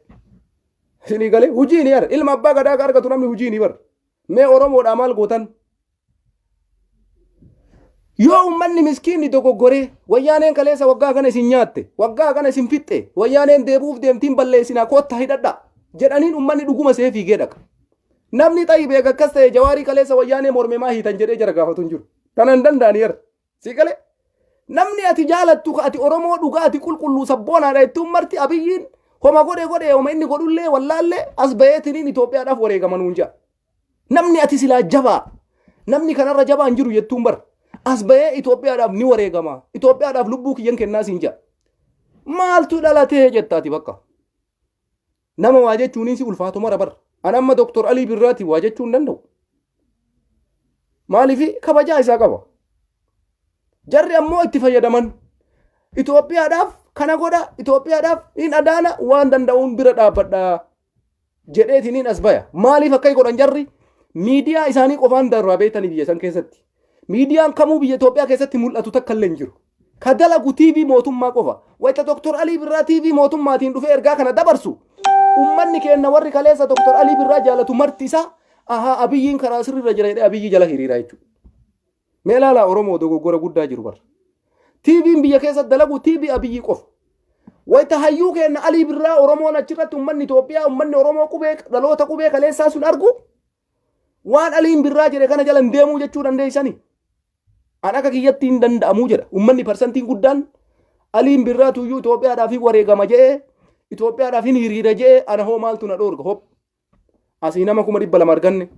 A: Isinii galee hojiini yara ilma abbaa gadaa ka argatu namni hojiini bara. Mee Oromoodhaa maal gootan? Yoo uummanni miskiinni dogoggoree wayyaaneen kaleessa waggaa kana isin nyaatte waggaa kana isin fixxe wayyaaneen deebi'uuf deemtiin balleessinaa koottaa hidhadha jedhaniin uummanni dhuguma see fiigee dhaqa. Namni xayi beeka akkas ta'e jawaarii kaleessa wayyaanee morme maa hiitan jedhee jara gaafatu hin jiru. Tana hin danda'ani yara. Si galee? Namni ati jaalattu ka ati Oromoo dhugaa ati qulqulluu sabboonaadha jettuun marti Abiyyiin homa godhe godhe homa inni godhullee wallaallee as baheetiniin Itoophiyaadhaaf wareegama nuun jedha. Namni ati silaa jabaa namni kanarra jabaa hin jiru jettuun bar as bahee Itoophiyaadhaaf ni wareegama Itoophiyaadhaaf lubbuu kiyyan kennaa siin jedha. Maaltu dhalatee jetta ati bakka. Nama waa jechuun si ulfaatu mara bar. An amma Dooktor Alii Birraatiin waa jechuu hin danda'u. Maaliif kabajaa isaa qaba. Jarri ammoo itti fayyadaman. Itoophiyaadhaaf kana godha, Itoophiyaadhaaf hin adaana waan danda'uun bira dhaabbadha jedheetiniin as baya. Maaliif akka godhan jarri? Miidiyaa isaanii qofaan darraa beektanii biyya san keessatti. Miidiyaan kamuu biyya Itoophiyaa keessatti mul'atu takka illee hin jiru. Ka dalagu TV mootummaa qofa. Wayita Dr. Alii Birraa TV mootummaatiin dhufee ergaa kana dabarsu. Ummanni keenya warri kaleessa Dr. Alii Birraa jaalatu marti isaa ahaa Abiyyiin karaa sirriirra jira jedhee Abiyyi jala hiriira jechuudha. Mee ilaalaa Oromoo dogoggora guddaa jiru bara. TVn biyya keessa dalagu TV Abiyyi qofa. Wayita hayyuu keenya Alii Birraa Oromoon achirratti ummanni Itoophiyaa ummanni Oromoo qubee dhaloota qubee kaleessaa sun argu waan Aliin Birraa jedhe kana jala hin deemuu jechuu dandeessanii. An akka kiyyatti hin danda'amuu jedha. Ummanni parsantiin guddaan Aliin Birraa tuyyuu Itoophiyaadhaaf hin wareegama jedhee Itoophiyaadhaaf hin hiriira jedhee ana hoo maaltu na dhoorga hop. Asii nama 200,000 arganne,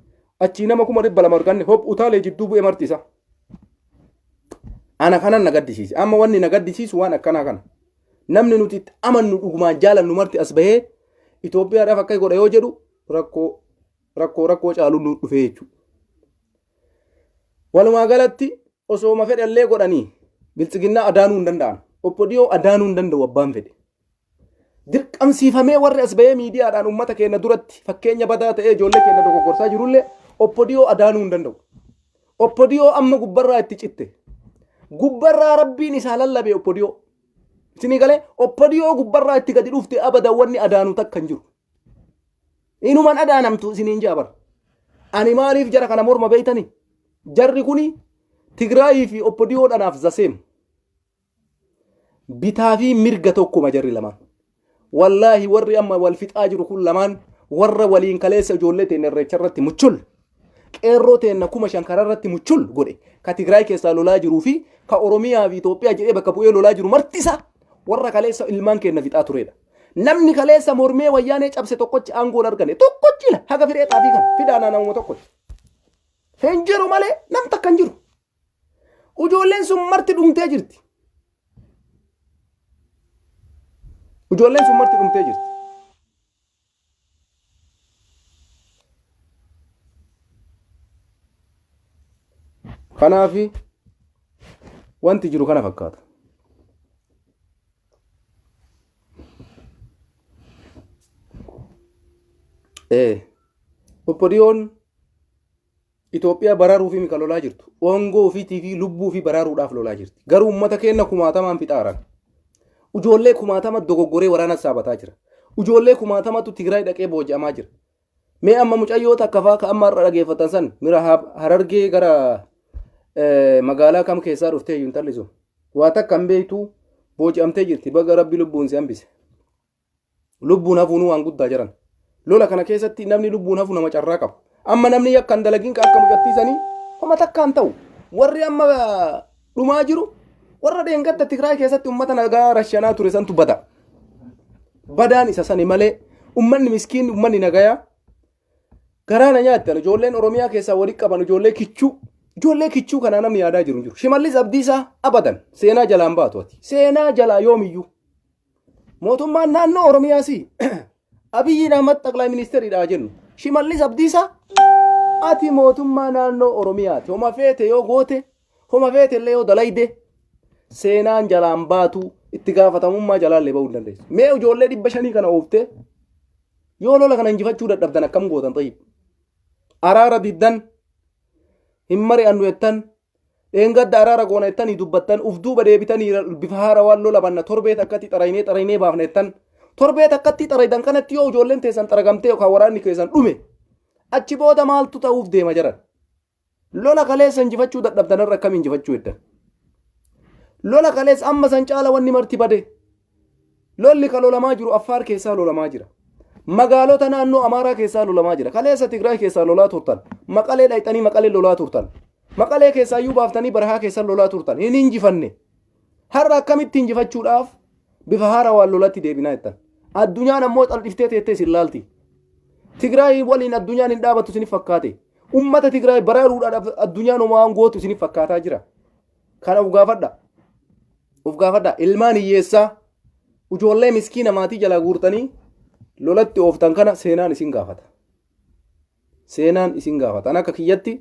A: achii nama 200,000 arganne, hop utaalee jidduu bu'ee marti isaa. Ana kanan na gaddisiise. Amma wanni na gaddisiisu waan akkanaa kana. Namni nuti itti amannu dhugumaan jaalannu marti as bahee Itoophiyaadhaaf akka godha yoo jedhu rakkoo rakkoo rakkoo caaluun nu dhufee jechuudha. Walumaa galatti osooma fedhallee godhanii biltsiginnaa adaanuu hin danda'an. Obbo Dhiyoo adaanuu hin danda'u abbaan fedhe. Dirqamsiifamee warri as bahee miidiyaadhaan uummata keenya duratti fakkeenya badaa ta'ee ijoollee keenya dogoggorsaa jirullee Obbo Dhiyoo adaanuu hin danda'u. Obbo Dhiyoo amma gubbarraa itti citte. Gubbarraa rabbiin isaa lallabe Obbo Dhiyoo. Isinii galee Obbo Dhiyoo gubbarraa itti gadi dhufte abadan wanni adaanu takka hin jiru. Inuman adaanamtu isiniin jaa bara. Ani maaliif jara kana morma beeytani? Jarri kuni Tigraayii fi Obbo Dhiyoo dhanaaf zaseem. Bitaa fi mirga tokkuma jarri lamaan. Wallaahi warri amma wal fixaa jiru kun lamaan warra waliin kaleessa ijoollee teenya irreecha irratti muchul qeerroo teenna 5,000 karaa irratti muchul godhe ka Tigraay keessaa lolaa jiruu fi ka Oromiyaa fi Itoophiyaa jedhee bakka bu'ee lolaa jiru marti isaa warra kaleessa ilmaan keenya fixaa turedha. Namni kaleessa mormee wayyaanee cabse tokkochi aangoon argane tokkochi la haga firee xaafii kana fidaa naannawuma tokkochi. Hin jiru malee nam takka hin jiru. Ijoolleen sun marti dhumtee jirti. Ijoolleen sun marti dhumtee jirti. Kanaaf wanti jiru kana fakkaata. Ee, obbo Dhiyoon Itoophiyaa baraaruufi mika lolaa jirtu. Oongoo ofiitii fi lubbuu ofii baraaruudhaaf lolaa jirti. Garuu uummata keenya kumaatamaan fixaaran. Ijoollee kumaatama dogoggoree waraana saabataa jira. Ijoollee kumaatamatu Tigraay dhaqee booji'amaa jira. Mee amma mucayyoo takka fa'aa ka amma har'a dhageeffatan san mira Harargee gara magaalaa kam keessaa dhuftee iyyuu intalli sun. Waa takka hin beektu booji'amtee jirti. Baga rabbi lubbuun si hambise. Lubbuun hafuunuu waan guddaa jiran. Lola kana keessatti namni lubbuun hafu nama carraa qaba. Amma namni yakka hin dalagin ka akka mucattii sanii homa takkaan ta'u. Warri amma dhumaa jiru warra dheengadda Tigraay keessatti uummata nagaa rashanaa ture santu bada. Badaan isa sani malee uummanni miskiin uummanni nagayaa garaa na nyaattan ijoolleen Oromiyaa keessaa walitti qaban ijoollee kichuu ijoollee kichuu kanaa namni yaadaa jiru hin jiru. Shimallis Abdiisaa abadan seenaa jalaan baatu ati. Seenaa jalaa yoomiyyuu. Mootummaan naannoo Oromiyaas Abiyyiin Ahmad xaqlaa ministeeridha jennu. Shimallis Abdiisaa ati mootummaa naannoo Oromiyaati. Homa feete yoo goote, homa feete illee yoo dalayde seenaan jalaan baatu itti gaafatamummaa jalaallee bahuu hin dandeessu. Mee ijoollee 500 kana ooftee yoo lola kana injifachuu dadhabdan akkam gootan tayyib. Araara diddan hin mari'annu jettan Dheengadda araara goona jettanii dubbattan uf duuba deebitanii bifa haarawaan lola banna torbee takkatti xaraynee xaraynee baafna jettan torbee takkatti xaraydan kanatti yoo ijoolleen teessan xaragamtee yookaan waraanni keessan dhume achi booda maaltu ta'uuf deema jiran lola kaleessa injifachuu dadhabdan irra akkam injifachuu heddan lola kaleessa amma san caala wanni marti bade Lolli ka lolamaa jiru Affaar keessaa lolamaa jira. Magaalota naannoo Amaaraa keessaa lolamaa jira. Kaleessa Tigraay keessaa lolaa turtan. Maqalee dhayxanii Maqalee lolaa turtan. Maqalee keessaa iyyuu baaftanii barahaa keessa lolaa turtan. Hin injifanne. Har'a akkamitti injifachuudhaaf bifa haarawaan lolatti deebinaa jettan. Addunyaan ammoo cal'iftee teettee isin laalti. Tigraay waliin addunyaan hin dhaabattu isinif fakkaate. Ummata Tigraay baraaruudhaaf addunyaan homaa gootu isinif fakkaataa jira. Kana of gaafadha. Of gaafadha. Ilmaan hiyyeessaa ijoollee miskiina maatii jalaa guurtanii lolatti ooftan kana seenaan isin gaafata. Seenaan isin gaafata. An akka kiyyatti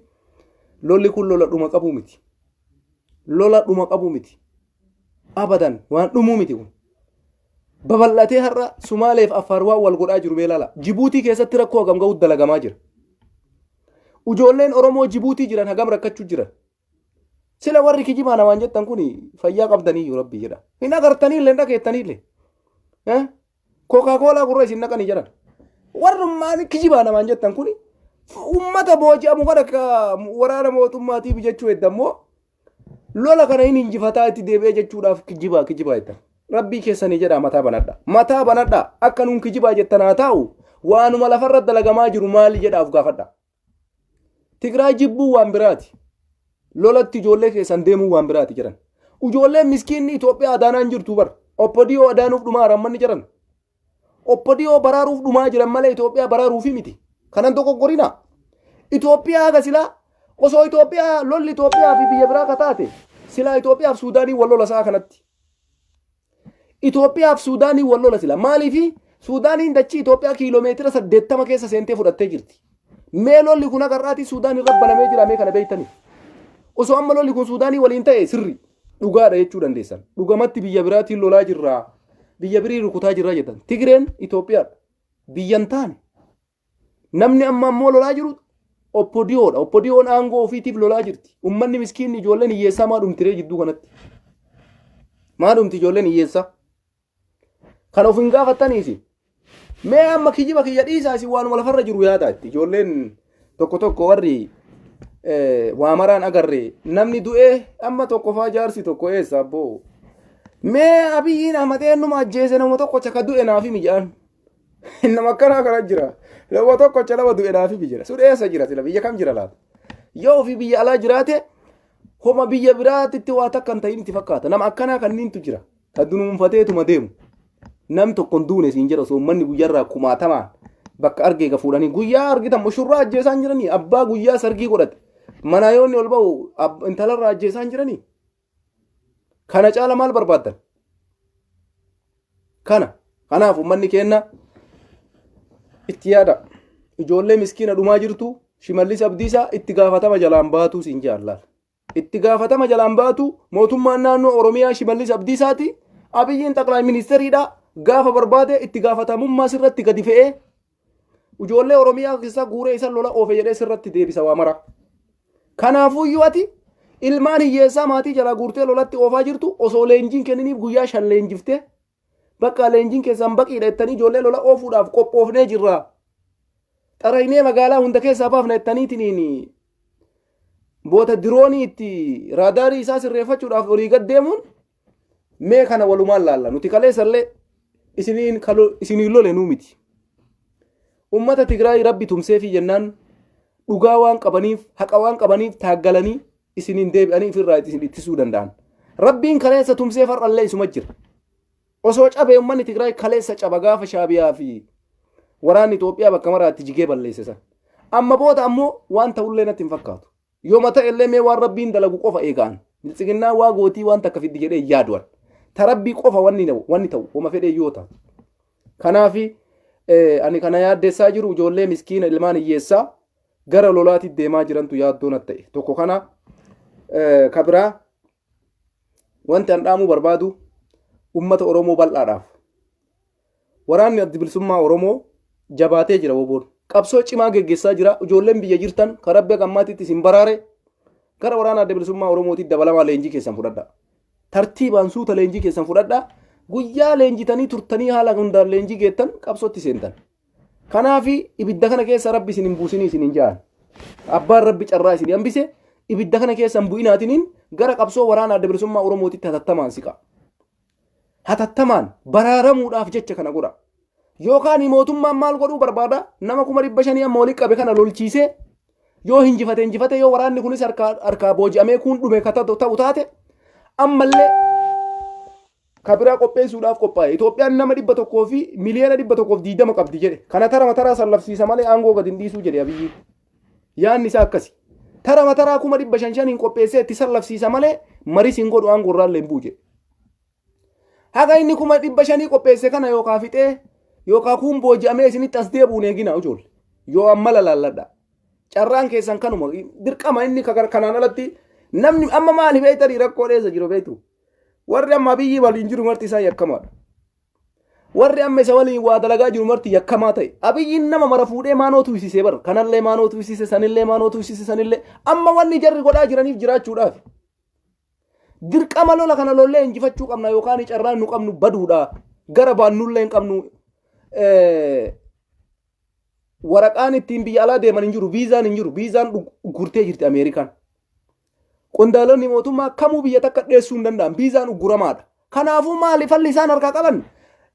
A: lolli kun lola dhuma qabuu miti. Lola dhuma qabuu miti. Abadan waan dhumuu miti kun. Babal'atee har'a Sumaaleef Affaar waan wal godhaa jiru mee ilaala. Jibuutii keessatti rakkoo hagam ga'utti dalagamaa jira. Ijoolleen Oromoo Jibuutii jiran hagam rakkachuu jiran. Sila warri kijibaa namaan jettan kun fayyaa qabdaniyyuu rabbi jedha. Hin agartaniillee hin dhageettaniillee. Kookaa-koolaa gurra isin naqanii jedhan. Warrummaan kijibaa namaan jettan kun uummata booji'amu kan akka waraana mootummaatiif jechuu edda immoo lola kana hin injifataa itti deebi'ee jechuudhaaf kijibaa kijibaa jettan. Rabbii keessanii jedhaa mataa banadha. Mataa banadha akka nuun kijibaa jettan haa taa'u waanuma lafarra dalagamaa jiru maali jedhaa of gaafadha. Tigraay jibbuu waan biraati. Lolatti ijoollee keessan deemuu waan biraati jedhan. Ijoolleen miskiinni Itoophiyaa adaanaa hin jirtu bar. Oppodiyoo adaanuuf dhumaa rammanni jedhan. Oppodiyoo baraaruuf dhumaa jiran malee Itoophiyaa baraaruufi miti. Kanan dogoggorina. Itoophiyaa haga silaa osoo Itoophiyaa lolli Itoophiyaa fi biyya biraa ka taate silaa Itoophiyaa fi Suudaanii wal lola sa'a kanatti. Itoophiyaa fi Suudaanii wal lola sila. Maaliifi Suudaaniin dachii Itoophiyaa kiiloomeetira 80 keessa seentee fudhattee jirti. Mee lolli kun haga har'aatti Suudaan irra banamee jira mee kana beektanii? Osoo amma lolli kun Suudaanii waliin ta'e sirri dhugaadha jechuu dandeessan. Dhugamatti biyya biraatiin lolaa jirra. Biyya birii rukutaa jirra jettan. Tigreen Itoophiyaadha. Biyya hin taane. Namni amma ammoo lolaa jiru Oppodiyoodha. Oppodiyoon aangoo ofiitiif lolaa jirti. Uummanni miskiinni ijoolleen hiyyeessaa maa dhumtiree jidduu kanatti? Maa dhumti ijoolleen hiyyeessaa? Kan of hin gaafattaniisi. Mee amma kijiba kiyya dhiisaa isin waanuma lafarra jiru yaadaa itti. Ijoolleen tokko tokko warri waa maraan agarre namni du'ee amma tokko faa jaarsi tokko eessa abboo. Mee Abiyyiin Ahmad eenyuma ajjeese nama tokkocha ka du'e naaf himi jedhan. Nama akkanaa kana jira. Nama tokkocha nama du'e naaf himi jira. Sun eessa jira sila biyya kam jira laata? Yoo ofii biyya alaa jiraate homa biyya biraatitti waa takka hin ta'in itti fakkaata. Nama akkanaa kanniintu jira. Ka dunuunfateetuma deemu. Nam tokko hin duune siin jedha osoo uummanni guyyaarraa kumaatamaan bakka argee ga fuudhanii guyyaa argitan mushurraa ajjeesaan jiranii abbaa guyyaa sargii godhate manaa yoo inni ol ba'u intalarraa ajjeesaan jiranii. Kana caala maal barbaaddan? Kana kanaaf uummanni keenna itti yaada. Ijoollee miskiina dhumaa jirtu Shimallis Abdiisaa itti gaafatama jalaan baatuu siin jaallaal. Itti gaafatama jalaan baatu mootummaan naannoo Oromiyaa Shimallis Abdiisaati. Abiyyiin xaqlaay ministeriidha. Gaafa barbaade itti gaafatamummaa sirratti gadi fe'ee ijoollee Oromiyaa keessaa guuree isa lola oofe jedhee sirratti deebisa waa mara. Kanaafuyyuu ati ilmaan hiyyeessaa maatii jalaa guurtee lolatti oofaa jirtu osoo leenjiin kenniniif guyyaa 5 leenjiftee bakka leenjiin keessan baqiidha jettanii ijoollee lola oofuudhaaf qophoofnee jirra. Xaraynee magaalaa hunda keessaa baafna jettaniitiin boota diroonii itti raadaarii isaa sirreeffachuudhaaf olii gad deemuun mee kana walumaan laalla. Nuti kaleessallee isiniin lole nuu miti. Ummata Tigraay Rabbi tumseefii jennaan dhugaa waan qabaniif haqa waan qabaniif taaggalanii isiniin deebi'anii ofirraa isin ittisuu danda'an. Rabbiin kaleessa tumsee far'allee isuma jira. Osoo cabee uummanni Tigraay kaleessa caba gaafa Shaabiyaa fi waraanni Itoophiyaa bakka maraatti jigee balleesse san. Amma booda ammoo waan ta'ullee natti hin fakkaatu. Yooma ta'e illee mee waan Rabbiin dalagu qofa eegaan. Biltsiginnaa waa gootii waan takka fiddi jedhee yaaduwan. Ta Rabbii qofa wanni ta'u homa fedhee yoo taatu. Kanaafi ani kana yaaddeessaa jiru ijoollee miskiina ilmaan hiyyeessaa gara lolaatti deemaa jirantu yaaddoo natti ta'e. Tokko kana ka biraa wanti an dhaamuu barbaadu ummata Oromoo bal'aadhaaf. Waraanni Addi Bilisummaa Oromoo jabaatee jira woboon. Qabsoo cimaa geggeessaa jira. Ijoolleen biyya jirtan kan Rabbi akka ammaatitti isin baraare gara waraana Adda Bilisummaa Oromootitti dabalamaa leenjii keessan fudhadhaa. Tartiibaan suuta leenjii keessan fudhadhaa. Guyyaa leenjitanii turtanii haala hundaan leenjii geettan qabsootti seentan. Kanaafi ibidda kana keessa Rabbi isin hin buusinii isin hin ja'an. Abbaan Rabbi carraa isin hambise ibidda kana keessa hin bu'inaatiniin gara qabsoo waraana Adda Bilisummaa Oromootitti hatattamaan siqa. Hatattamaan baraaramuudhaaf jecha kana godha. Yookaan mootummaan maal godhuu barbaada? Nama 500,000 amma walitti qabe kana lolchiisee yoo hinjifate hinjifate yoo waraanni kunis harkaa booji'amee kuun dhume ka ta'u taate ammallee ka biraa qopheessuudhaaf qophaa'e. Itoophiyaan nama 100 fi miliyoona 120 qabdi jedhe. Kana tarama taraa sallafsiisa malee aangoo gadi hin dhiisuu jedhe Abiyyiin. Yaanni isaa akkasi. Tarama taraa 500,000 shaniin qopheessee itti sallafsiisa malee maris hin godhu aangoo irraallee hin bu'u jedhe. Haga inni 500,000 qopheesse kana yookaa fixee yookaa kuun booji'amee isinitti as deebi'uun eegina ijoolle. Yoo amma lalaalladha. Carraan keessan kanuma dirqama inni kanaan alatti namni amma maali beektanii rakkoo dheessa jiru beektu. Warri amma Abiyyi waliin jiru marti isaa yakkamaadha. Warri amma isa waliin waa dalagaa jiru marti yakkamaa ta'e. Abiyyiin nama mara fuudhee maanoo tuysisee bar. Kanallee maanoo tuysise, sanillee maanoo tuysise, sanillee. Amma wanni jarri godhaa jiraniif jiraachuudhaaf. Dirqama lola kana lollee injifachuu qabna yookaan carraan nu qabnu baduudha. Gara baannullee hin qabnu. Waraqaan ittiin biyya alaa deeman hin jiru. Viizaan hin jiru. Viizaan gurtee jirti Ameerikaan. Qondaalonni mootummaa kamuu biyya takka dheessuu hin danda'an. Viizaan ugguramaadha. Kanaafuu maali falli isaan harkaa qaban?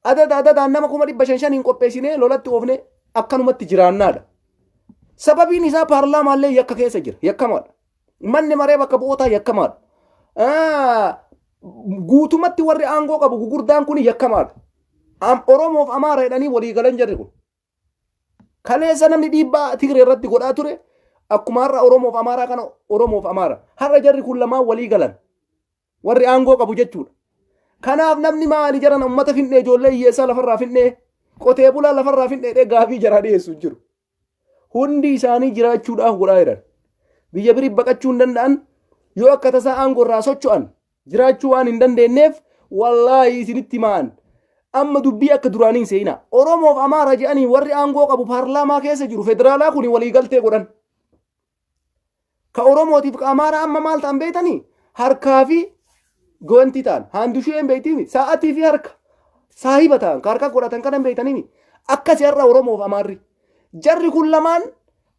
A: Adada adadaan nama 500,000 shaniin qopheessinee lolatti oofne akkanumatti jiraannaadha. Sababiin isaa paarlaamaallee yakka keessa jira. Yakkamaadha. Manni maree bakka bu'ootaa yakkamaadha. Guutumatti warri aangoo qabu gugurdaan kun yakkamaadha. Oromoof Amaara jedhanii walii galan jarri kun. Kaleessa namni dhiibbaa Tigree irratti godhaa ture akkuma har'a Oromoof Amaaraa kana Oromoof Amaara. Har'a jarri kun lamaan walii galan. Warri aangoo qabu jechuudha. Kanaaf namni maali jaran uummata fin'ee, ijoollee hiyyeessaa lafarraa fin'ee, qotee bulaa lafarraa fin'ee gaafii jaraa dhiyeessu hin jiru. Hundi isaanii jiraachuudhaaf godhaa jiran. Biyya birii baqachuu hin danda'an, yoo akka tasaa aangoo irraa socho'an jiraachuu waan hin dandeenyeef, wallaahi isinitti ma'an. Amma dubbii akka duraanii hin seenaa. Oromoof Amaara jedhanii warri aangoo qabu paarlaamaa keessa jiru federaalaa kun walii galtee godhan. Ka Oromootiif ka Amaaraa amma maal ta'an beektanii? Harkaa fi gowantii ta'an. Haandushuu hin beektiimi. Sa'atii fi harka. Saahiba ta'an. Ka harka godhatan kana hin beektaniimi. Akkasi har'a Oromoof Amaarri. Jarri kun lamaan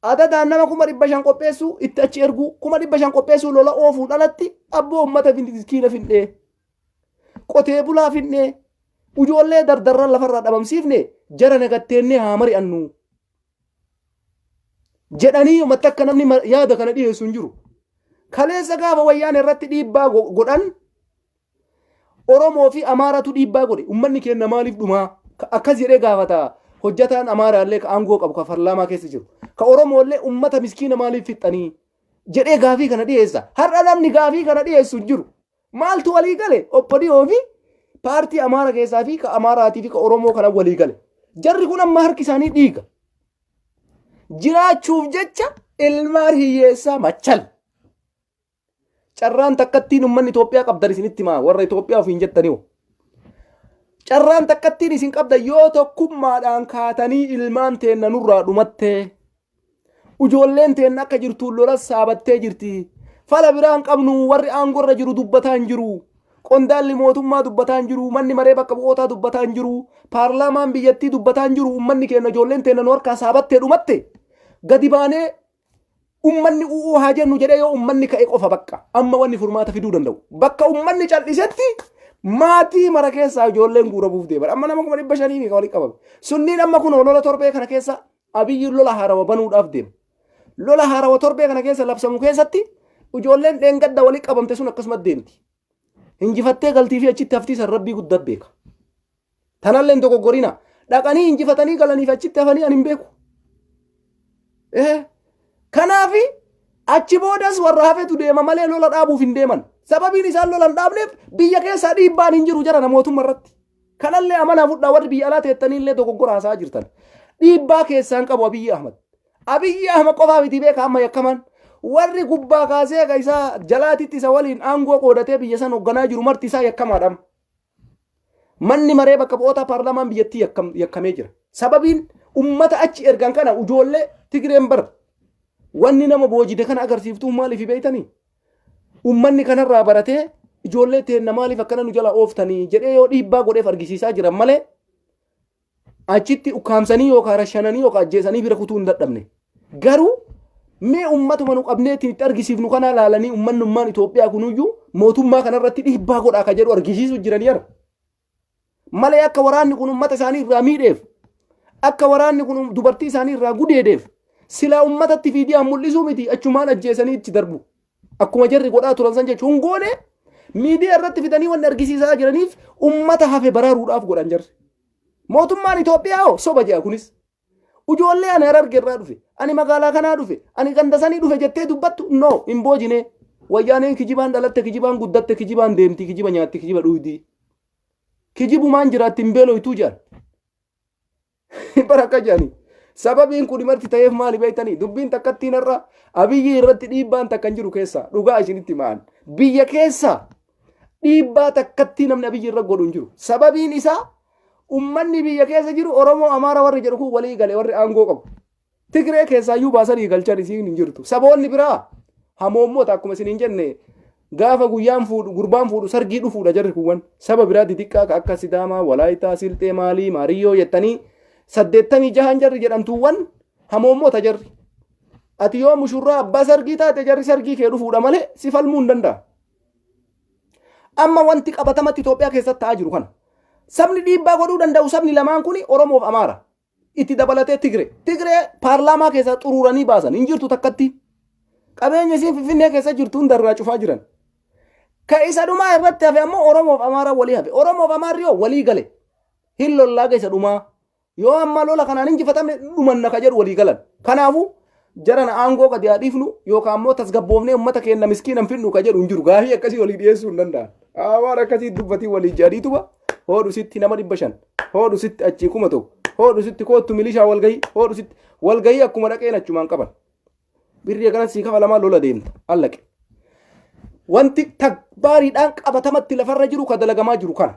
A: adadaan nama 500,000 qopheessuu itti achi erguu, 500,000 qopheessuu lola oofuun alatti, abboo uummata miskiina fin'ee, qotee bulaa fin'ee, ijoollee dardarran lafarraa dhabamsiifne, jara nagatteennee haa mari'annu jedhanii uummata akka namni yaada kana dhiyeessu hin jiru. Kaleessa gaafa Wayyaan irratti dhiibbaa godhan Oromoo fi Amaaratu dhiibbaa godhe. Uummanni keenya maaliif dhumaa? Akkas jedhee gaafata. Hojjataan Amaaraallee ka aangoo qabu ka parlaamaa keessa jiru. Ka Oromoollee uummata miskiina maaliif fixxanii? Jedhee gaafii kana dhiyeessa. Har'a namni gaafii kana dhiyeessu hin jiru. Maaltu walii gale? Obbodiyoo fi paartii Amaara keessaa fi ka Amaaraatii fi ka Oromoo kana walii gale. Jarri kun amma harki isaanii dhiiga. Jiraachuuf jecha ilmaan hiyyeessaa machal. Carraan takkattiin uummanni Itoophiyaa qabdan isinitti himaa, warra Itoophiyaa ofiin jettanii. Carraan takkattiin isin qabdan yoo tokkummaadhaan kaatanii ilmaan teenna nurraa dhumattee, ijoolleen teenna akka jirtuun lola saabattee jirti. Fala biraan qabnu, warri aangorra jiru dubbataa hin jiru. Qondaalli mootummaa dubbataa hin jiru. Manni maree bakka bu'ootaa dubbataa hin jiru. Paarlaamaan biyyattii dubbataa hin jiru. Uummanni keenya, ijoolleen teenna nu harkaa saabattee dhumatte. Gadi baanee ummanni u'uu haa jennu jedhee yoo ummanni ka'e qofa bakka amma wanni furmaata fiduu danda'u. Bakka ummanni cal'isetti maatii mara keessaa ijoolleen guuramuuf deeman. Amma nama 500,000 kan walitti qabame. Sunniin amma kun lola torbee kana keessa Abiyyi lola haarawa banuudhaaf deema. Lola haarawa torbee kana keessa labsamu keessatti ijoolleen dheengadda walitti qabamte sun akkasuma deemti. Injifattee galtii fi achitti haftii san Rabbii guddaa beeka. Tanallee hin dogoggorina. Dhaqanii injifatanii galaniif achitti hafanii ani hin beeku. Kanaafi achi boodas warra hafetu deema malee lola dhaabuuf hin deeman. Sababiin isaan lola hin dhaabneef biyya keessaa dhiibbaan hin jiru jara mootummaa irratti. Kanallee amanaa fudhaa, warri biyya alaa teettanii illee dogoggora haasa'aa jirtan. Dhiibbaa keessaan qabu Abiyyi Ahmad. Abiyyi Ahmad qofaa miti beeka amma yakkamaan. Warri gubbaa kaasee haga isaa jalaatitti isa waliin aangoo qoodatee biyya san hoogganaa jiru marti isaa yakkamaadha. Manni maree bakka bu'oota paarlaamaan biyyattii yakkamee jira. Sababiin ummata achi ergan kana ijoollee Tigreen bar wanni nama boojite kana agarsiiftuu maaliif beektanii? Ummanni kanarraa baratee ijoollee teenna maaliif akkana nu jala ooftanii jedhee yoo dhiibbaa godheef argisiisaa jiran malee achitti ukkaamsanii yookaan rashananii yookaan ajjeesanii bira kutuu hin dadhabne. Garuu mee ummatuma nu qabneetiin itti argisiifnu kana ilaalanii ummannummaan Itoophiyaa kunuyyuu mootummaa kanarratti dhiibbaa godhaa ka jedhu argisiisuu jiran yara. Malee akka waraanni kun ummata isaanii irraa miidheef, akka waraanni kun dubartii isaanii irraa gudeedeef silaa ummatatti fiidiyaan mul'isuu miti, achumaan ajjeesanii itti darbu. Akkuma jarri godhaa turan san jechuun goone miidiyaa irratti fidanii wanni argisiisaa jiraniif ummata hafe baraaruudhaaf godhan jarri. Mootummaan Itoophiyaa hoo soba jedha kunis. Ijoollee ani Hararge irraa dhufe, ani magaalaa kanaa dhufe, ani ganda sanii dhufe jettee dubbattu no hin boojine. Wayyaaneen kijibaan dhalatte, kijibaan guddatte, kijibaan deemti, kijiba nyaatti, kijiba dhugdi. Kijibumaan jiraatti, hin beeloytuu jedhan. Bara akka jedhani. Sababiin kun marti ta'eef maali beektanii? Dubbiin takkattiin har'a Abiyyi irratti dhiibbaan takka hin jiru keessaa dhugaa isinitti ma'an. Biyya keessa dhiibbaa takkattii namni Abiyyi irra godhu hin jiru. Sababiin isaa ummanni biyya keessa jiru Oromoo Amaara warri jedhu kun walii gale, warri aangoo qabu. Tigree keessaayyuu baasanii galchan isiin hin jirtu. Saboonni biraa hamoommoota akkuma isin hin jenne, gaafa guyyaan fuudhu gurbaan fuudhu sargii dhufuudha jarri kuwwan. Saba biraa didiqqaa ka akka Sidaamaa, Walaayitaa, Silxee, Maalii, Maariyyoo jettanii 86n jarri jedhamtuuwwan hamoommoota jarri. Ati yoo mushurraa abbaa sargii taate jarri sargii kee dhufuudha malee si falmuu hin danda'a. Amma wanti qabatamatti Itoophiyaa keessatti ta'aa jiru kana. Sabni dhiibbaa godhuu danda'u sabni lamaan kun Oromoof Amaara. Itti dabalatee Tigree. Tigree paarlaamaa keessaa xuruuranii baasan hin jirtu takkatti. Qabeenya isiin Finfinnee keessa jirtu hundarraa cufaa jiran. Ka isa dhumaa irratti hafe ammoo Oromoof Amaara walii hafe. Oromoof Amaarri hoo walii gale. Hin lollaaga isa dhumaa. Yoo amma lola kanaan injifatamne dhumanna ka jedhu walii galan. Kanaafuu jarana aangoo gadi haa dhiifnu yookaan immoo tasgabboofnee uummata keenya miskiina hin fidnu ka jedhu hin jiru. Gaafii akkasii walii dhiyeessuu hin danda'an. Waan akkasii dubbatii walii jedhaniituma hoodhu sitti nama 500, hoodhu sitti achii 1000, hoodhu sitti koottu milishaa walgahii, hoodhu sitti walgahii akkuma dhaqeen achumaan qaban. Birrii akkana sii kafalamaa lola deemta allaqe. Wanti tagbaariidhaan qabatamatti lafarra jiru ka dalagamaa jiru kana.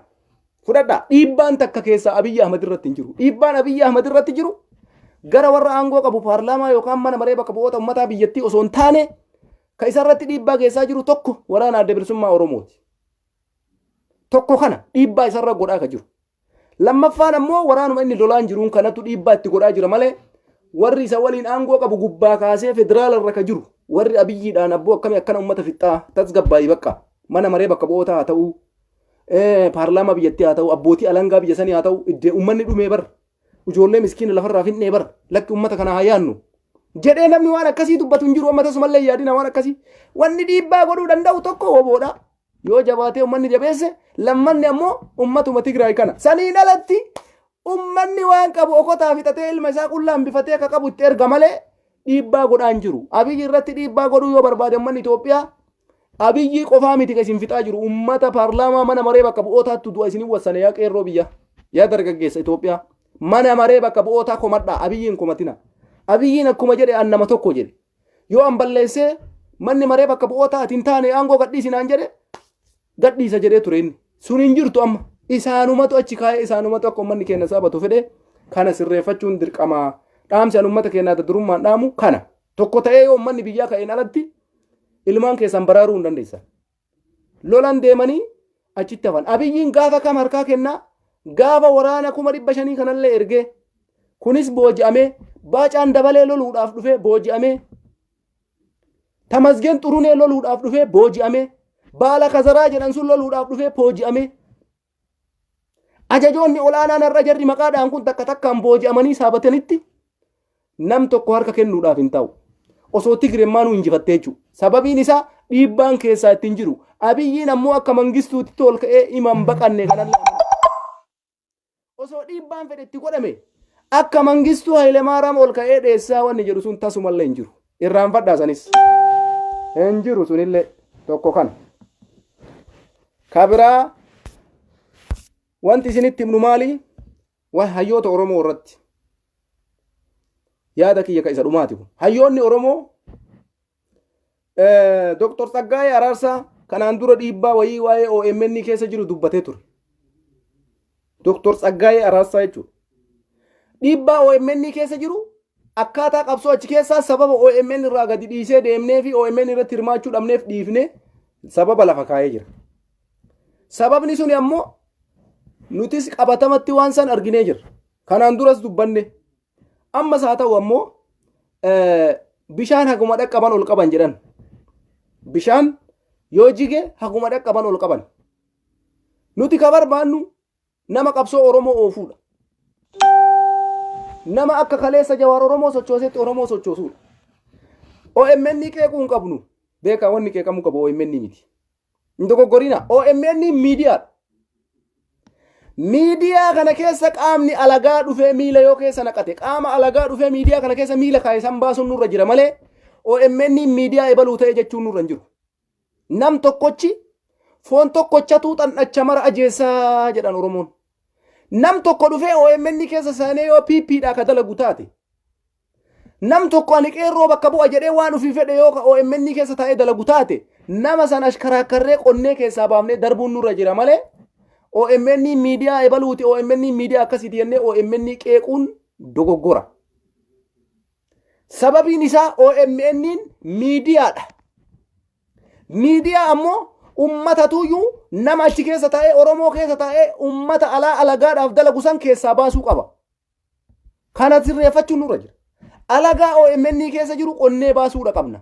A: Fudhadhaa, dhiibbaan takka keessaa Abiyyi Ahmad irratti hin jiru. Dhiibbaan Abiyyi Ahmad irratti jiru gara warra aangoo qabu paarlaamaa yookaan mana maree bakka bu'oota uummataa biyyattii osoo hin taane, ka isarratti dhiibbaa geessaa jiru tokko waraana Adda Bilisummaa Oromooti. Tokko kana dhiibbaa isarra godhaa ka jiru. Lammaffaan ammoo waraanuma inni lolaan jiruun kanatu dhiibbaa itti godhaa jira malee, warri isa waliin aangoo qabu gubbaa kaasee federaala irra ka jiru warri Abiyyiidhaan abboo akkamii akkana uummata fixxaa, tasgabbaa'ii bakka mana maree bakka bu'ootaa haa ta'uu, paarlaamaa biyyattii haa ta'u, abbootii alangaa biyya sanii haa ta'u, iddee uummanni dhumee bar, ijoollee miskiina lafarraa finnee bar, lakki uummata kana haa yaannu jedhee namni waan akkasii dubbatu hin jiru. Amma tasumallee yaadina waan akkasii. Wanni dhiibbaa godhuu danda'u tokko woboodha. Yoo jabaatee uummanni jabeesse, lammanni ammoo uummatuma Tigraay kana. Saniin alatti uummanni waan qabu okotaa fixatee, ilma isaa qullaa hambifatee akka qabu itti erga malee dhiibbaa godhaa hin jiru. Abiyyi irratti dhiibbaa godhuu yoo barbaade, uummanni Itoophiyaa Abiyyi qofaa miti kan isin fixaa jiru, uummata paarlaamaa mana maree bakka bu'ootaatti du'a isin wassane. Yaa qeerroo biyya, yaa dargaggeessa Itoophiyaa, mana maree bakka bu'ootaa komadhaa, Abiyyiin komatina. Abiyyiin akkuma jedhe an nama tokko jedhe. Yoo an balleessee manni maree bakka bu'ootaa ati hin taane aangoo gadhiisi naan jedhe, gadhiisa jedhee ture inni. Sun hin jirtu amma. Isaanumatu achi kaa'ee, isaanumatu akka uummanni keenya saabatu fedhe. Kana sirreeffachuun dirqama. Dhaamsi an uummata keenyaa adda durummaan dhaamu kana. Tokko ta'ee yoo uummanni biyyaa ka'een alatti ilmaan keessan baraaruu hin dandeessan. Lolan deemanii achitti hafan. Abiyyiin gaafa kam harkaa kennaa? Gaafa waraana 500,000 kanallee ergee, kunis booji'amee, Baacaan Dabalee loluudhaaf dhufee booji'amee, Tamasgeen Xurunee loluudhaaf dhufee booji'amee, Baala Kazaraa jedhan sun loluudhaaf dhufee booji'amee, ajajoonni olaanaan har'a jarri maqaadhaan kun takka takkaan booji'amanii saabatanitti nam tokko harka kennuudhaaf hin ta'u. Osoo Tigreen maanuu injifattee jechuudha. Sababiin isaa dhiibbaan keessaa ittiin jiru. Abiyyiin ammoo akka Mangistuutti ol ka'ee himan baqanne kanallee amana. Osoo dhiibbaan fedhe itti godhame akka Mangistuu Hayilemaaraam ol ka'ee dheessaa wanni jedhu sun tasumallee hin jiru. Irraanfadhaa sanis. Hin jiru sunillee tokko kana. Kabiraa wanti isinitti himnu maali? Hayyoota Oromoo irratti. Yaada kiyya ka isa dhumaati kun. Hayyoonni Oromoo, Dr. Tsaggaayee Araarsaa kanaan dura dhiibbaa wayii waa'ee OMN keessa jiru dubbatee ture. Dr. Tsaggaayee Araarsaa jechuudha. Dhiibbaa OMN keessa jiru, akkaataa qabsoo achi keessaa, sababa OMN irraa gadi dhiisee deemnee fi OMN irratti hirmaachuu dhabneef dhiifnee sababa lafa kaa'ee jira. Sababni suni ammoo nutis qabatamatti waan san arginee jirra. Kanaan duras dubbanne. Ammas haa ta'u ammoo bishaan haguma dhaqqaban ol qaban jedhan. Bishaan yoo jige haguma dhaqqaban ol qaban. Nuti ka barbaannu nama qabsoo Oromoo oofuudha. Nama akka kaleessa Jawaar Oromoo sochoosetti Oromoo sochoosuudha. OMN qeequu hin qabnu. Beekaa, wanni qeeqamuu qabu OMN miti. Hin dogoggorina. OMN miidiyaadha. Miidiyaa kana keessa qaamni alagaa dhufee miila yoo keessa naqate, qaama alagaa dhufee miidiyaa kana keessa miila kaa'e san baasuun nurra jira malee OMN miidiyaa ebaluu ta'e jechuun nurra hin jiru. Nam tokkochi foon tokkochatu xandhacha mara ajeessaa jedhan Oromoon. Nam tokko dhufee OMN keessa seenee yoo PP dhaa ka dalagu taate, nam tokko ani qeerroo bakka bu'a jedhee waan ofii fedhe yoo ka OMN keessa taa'ee dalagu taate, nama san ashkaraakkarree qonnee keessaa baafnee darbuun nurra jira malee OMN miidiyaa ebaluuti, OMN miidiyaa akkasiiti jennee OMN qeequun dogoggora. Sababiin isaa OMN miidiyaadha. Miidiyaa ammoo ummatatuyyuu nama achi keessa taa'ee, Oromoo keessa taa'ee ummata alaa alagaadhaaf dalagu san keessaa baasuu qaba. Kana sirreeffachuun nurra jira. Alagaa OMN keessa jiru qonnee baasuudha qabna.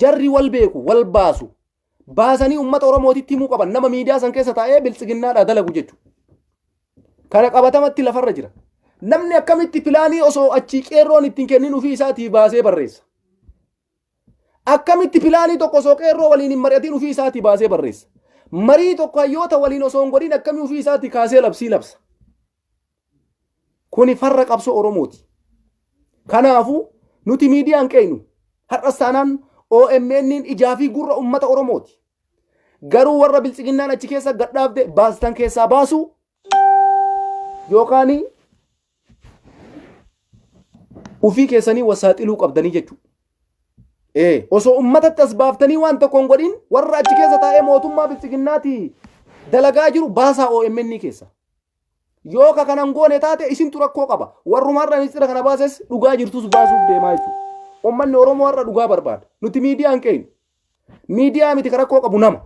A: Jarri wal beeku, wal baasu. Baasanii uummata Oromootitti himuu qaban, nama miidiyaa san keessa taa'ee biltsiginnaadhaa dalagu jechuudha. Kana qabatamatti lafarra jira. Namni akkamitti pilaanii osoo achii qeerroon ittiin kennin ofii isaatii baasee barreessa? Akkamitti pilaanii tokko osoo qeerroo waliin hin mari'atin ofii isaatii baasee barreessa? Marii tokko hayyoota waliin osoo hin godhin akkamii ofii isaatii kaasee labsii labsa? Kuni farra qabsoo Oromooti. Kanaafuu nuti miidiyaa hin qeeynu. Har'as taanaan OMN ijaa fi gurra uummata Oromooti. Garuu warra biltsiginnaan achi keessa gadhaabde baastan keessaa baasuu yookaan ufii keessanii wasaaxiluu qabdanii jechuudha. Ee, osoo uummatatti as baaftanii waan tokko hin godhin warra achi keessa taa'ee mootummaa biltsiginnaati dalagaa jiru baasaa OMN keessa. Yoo ka kana hin goone taate isintu rakkoo qaba. Warruma har'a mistira kana baases dhugaa jirtus baasuuf deemaa jechuudha. Uummanni Oromoo har'a dhugaa barbaada. Nuti miidiyaa hin qeeynu. Miidiyaa miti ka rakkoo qabu nama.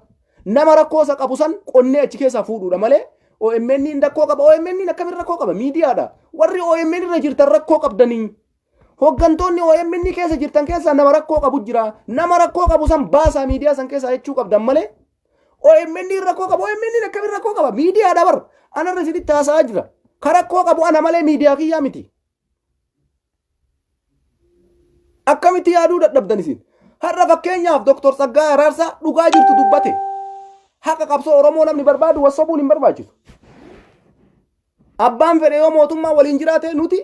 A: Nama rakkoo isa qabu san qonnee achi keessaa fuudhuudha malee OMN rakkoo qaba. OMN akkamiin rakkoo qaba? Miidiyaadha. Warri OMN irra jirtan rakkoo qabdanii. Hoggantoonni OMN keessa jirtan keessaa nama rakkoo qabu jira. Nama rakkoo qabu san baasaa miidiyaa san keessaa jechuu qabdan malee OMN rakkoo qaba. OMN akkamiin rakkoo qaba? Miidiyaadha bar. Anarra isinitti haasa'aa jira. Ka rakkoo qabu ana malee miidiyaa kiyyaa miti. Akkamitti yaaduu dadhabdan isin? Har'a fakkeenyaaf Dr. Tsaggaayee Araarsaa dhugaa jirtu dubbate. Haqa qabsoo Oromoo namni barbaadu wassobuun hin barbaachisu. Abbaan fedhe yoo mootummaa waliin jiraate nuti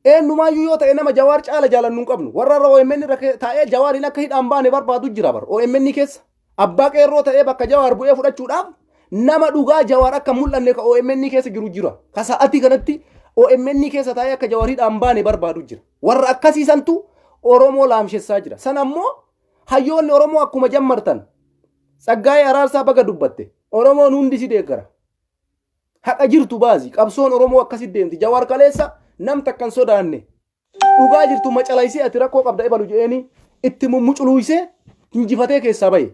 A: eenyumaayyuu yoo ta'e nama Jawaar caala jaalannu hin qabnu. Warra irra OMN irra taa'ee Jawaariin akka hidhaan baane barbaadu jira bar OMN keessa. Abbaa qeerroo ta'ee bakka Jawaar bu'ee fudhachuudhaaf nama dhugaa Jawaar akka mul'anne ka OMN keessa jiru jira. Ka sa'atii kanatti OMN keessa taa'ee akka Jawaar hidhaan baane barbaadu jira. Warra akkasii santu Oromoo laamshessaa jira. San ammoo hayyoonni Oromoo akkuma jammartan Tsaggaayee Araarsaa baga dubbatte. Oromoon hundi si deeggara. Haqa jirtu baasi. Qabsoon Oromoo akkasi deemti. Jawaar kaleessa nam takka hin sodaanne. Dhugaa jirtu macalaysee ati rakkoo qabda ebalu jedheeni itti mummuculuuysee injifatee keessaa bahe.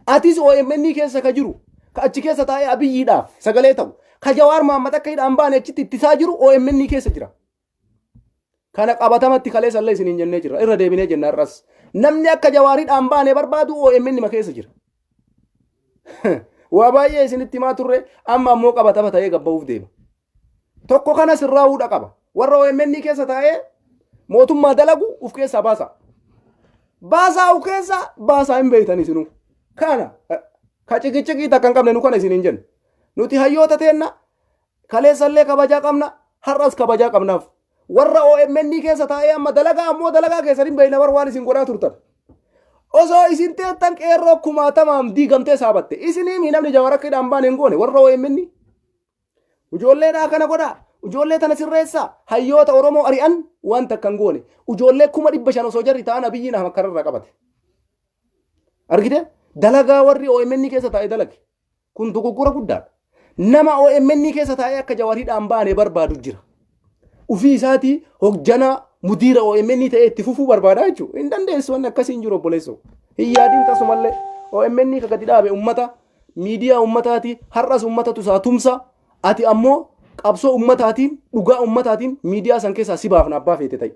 A: Atis OMN keessa ka jiru ka achi keessa taa'ee Abiyyiidhaaf sagalee ta'u ka Jawaar Mahaammad akka hidhaan baane achitti ittisaa jiru OMN keessa jira. Kana qabatamatti kaleessa illee isiniin jennee jirra. Irra deebinee jenna har'as. Namni akka Jawaar hidhaan baane barbaadu OMN ma keessa jira. Waa baay'ee isinitti himaa turre amma ammoo qabatama ta'ee gabba'uuf deema. Tokko kana sirraa'uudha qaba. Warra OMN keessa taa'ee mootummaa dalagu uf keessaa baasa. Baasaa uf keessaa baasaa hin beektan isinuu. Kana ka ciqiciqii takka hin qabne nu kana isin hin jennu. Nuti hayyoota teenna kaleessallee kabajaa qabna har'as kabajaa qabnaaf. Warra OMN keessa taa'ee amma dalagaa ammoo dalagaa keessan hin beekna bar waan isin godhaa turtan. Osoo isin teettan qeerroo kumaatamaam diigamtee saabatte. Isinii namni Jawaar akka hidhaan baane hin goone warra OMN. Ijoolleedhaa kana godhaa. Ijoollee tana sirreessaa. Hayyoota Oromoo ari'an waan takka hin goone. Ijoollee 500,000 osoo jarri ta'an Abiyyiin Ahmad kararraa qabate. Argite? Dalagaa warri OMN keessa taa'e dalage. Kun dogoggora guddaadha. Nama OMN keessa taa'ee akka Jawaar hidhaan baane barbaadu jira. Ufii isaatii hogjanaa mudiira OMN ta'ee itti fufuu barbaada jechuudha. Hin dandeessu wanni akkasii hin jiru obboleessoo. Hin yaadiin tasumallee OMN ka gadi dhaabe ummata miidiyaa ummataati har'as ummatatu isaa tumsa ati ammoo qabsoo ummataatiin dhugaa ummataatiin miidiyaa san keessaa si baafna abbaa feete ta'i.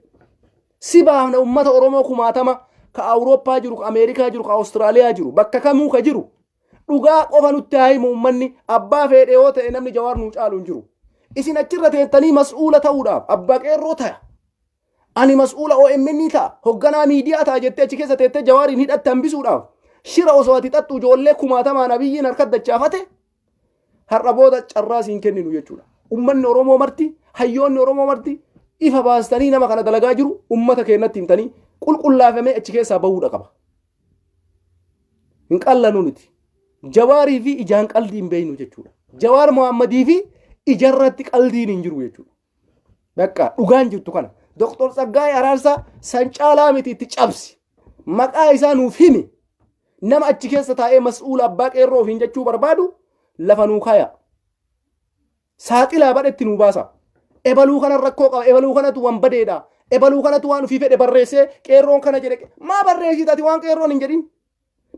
A: Si baafna ummata Oromoo kumaatama ka Awurooppaa jiru ka Ameerikaa jiru ka Awustiraaliyaa jiru bakka kamuu ka jiru dhugaa qofa nutti haa himu ummanni abbaa feedhe yoo ta'e namni Jawaar nuu caalu hin jiru. Isin achirra teettanii mas'uula ta'uudhaaf abbaa qeerroo ta'a. Ani mas'uula OMN ta'a, hogganaa miidiyaa ta'a jettee achi keessa teettee Jawaariin hidhatti hambisuudhaaf shira osoo ati xaxxu ijoollee kumaatamaan Abiyyiin harka dachaafate har'a booda carraa siin kenninu jechuudha. Ummanni Oromoo marti, hayyoonni Oromoo marti ifa baastanii nama kana dalagaa jiru ummata keenyatti himtanii qulqullaafamee achi keessaa bahuudha qaba. Hin qallanu nuti. Jawaarii fi ijaan qaldii hin beeknu jechuudha. Jawaar Mohaammadii fi ijarratti qaldiin hin jiru jechuudha. Bakka dhugaan jirtu kana. Doktor Tsaggaayee Araarsaa san caalaa miti itti cabsi. Maqaa isaa nuuf himi. Nama achi keessa taa'ee mas'uula abbaa qeerroo ofiin jechuu barbaadu lafa nuu kaaya. Saaxilaa badhetti nuu baasa. Ebaluu kana rakkoo qaba. Ebaluu kanatu waan badeedha. Ebaluu kanatu waan ofii fedhe barreessee qeerroon kana jedhe. Maa barreessita ati waan qeerroon hin jedhin?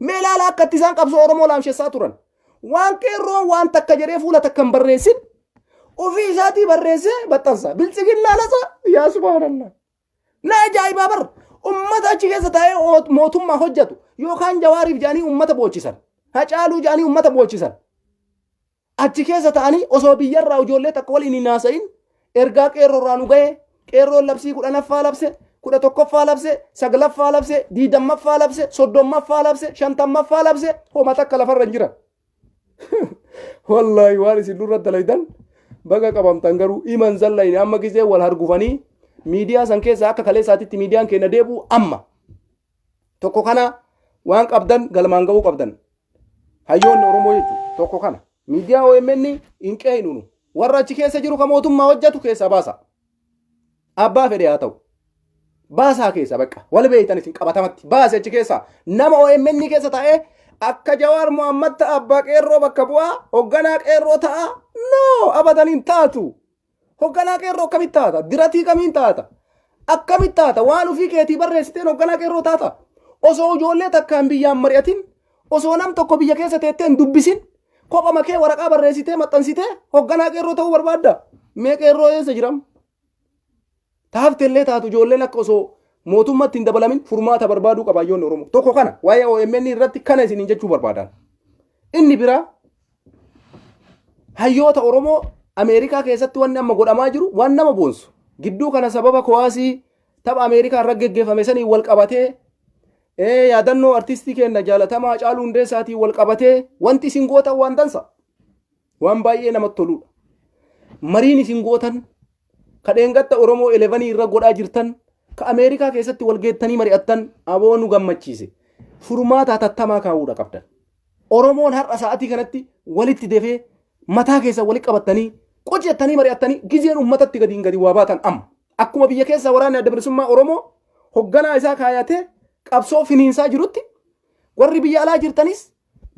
A: Mee ilaala akka itti isaan qabsoo Oromoo laamshessaa turan. Waan qeerroon waan takka jedhee fuula takka hin barreessin ofii isaatii barreessee maxxansa. Biltsiginnaa lasa yaa subhaanallah. Na ajaa'ibaa bar ummata achi keessa taa'ee mootummaa hojjetu yookaan Jawaariif jedhanii ummata boochisan. Hacaaluu jedhanii ummata boochisan. Achi keessa ta'anii osoo biyyarraa ijoollee takka waliin hin haasa'in ergaa qeerroorraa nu gahe qeerroon labsii 10ffaa labse 11ffaa labse 9ffaa labse 20ffaa labse 30ffaa labse 50ffaa labse homa takka lafarra hin jiran. Wallaahi waan isin nurra dalaydan Baga qabamtan garuu iman zallayni amma gisee wal hargufanii miidiyaa san keessa akka kaleessaatitti miidiyaan keenya deebi'u amma. Tokko kana waan qabdan galmaan ga'uu qabdan. Hayyoonni Oromoo jechuudha. Tokko kana. Miidiyaa OMN hin qeeynu. Warra achi keessa jiru ka mootummaa hojjetu keessaa baasa. Abbaa fedhe haa ta'u. Baasaa keessa bakka. Wal beeytan isin qabatamatti. Baase achi keessa. Nama OMN keessa taa'ee akka Jawaar Mohammad ta'a, abbaa qeerroo bakka bu'aa, hoogganaa qeerroo ta'a. No, abadan hin taatu. Hoogganaa qeerroo akkamitti taata? Diratii kamiin taata? Akkamitti taata? Waan ofii keetii barreessiteen hoogganaa qeerroo taata? Osoo ijoollee takkaan biyyaan mari'atin, osoo nam tokko biyya keessa teettee hin dubbisin, kopha makee waraqaa barreessitee maxxansitee hoogganaa qeerroo ta'uu barbaadda? Mee qeerroo eessa jiram? Taaftellee taatu ijoolleen akka osoo mootummatti hin dabalamin furmaata barbaaduu qaba hayyoonni Oromoo. Tokko kana waa'ee OMN irratti kana isiniin jechuu barbaadan. Inni biraa, hayyoota Oromoo Ameerikaa keessatti wanni amma godhamaa jiru waan nama boonsu. Gidduu kana sababa kowaasii tapha Ameerikaa irra geggeeffame sanii wal qabatee, yaadannoo artistii keenya jaalatamaa Haacaaluu Hundeessaatiin wal qabatee wanti isin gootan waan dansa. Waan baay'ee namatti toludha. Mariin isin gootan, ka dheengatta Oromoo 11 irra godhaa jirtan, ka Ameerikaa keessatti wal geettanii mari'attan aboo nu gammachiise. Furmaata hatattamaa kaa'uudha qabdan. Oromoon har'a sa'atii kanatti walitti defee mataa keessa walitti qabattanii qocettanii mari'attanii gizeen uummatatti gadi hin gadi waa baatan amma. Akkuma biyya keessa waraanni Adda Bilisummaa Oromoo hogganaa isaa kaayatee qabsoo finiinsaa jirutti, warri biyya alaa jirtanis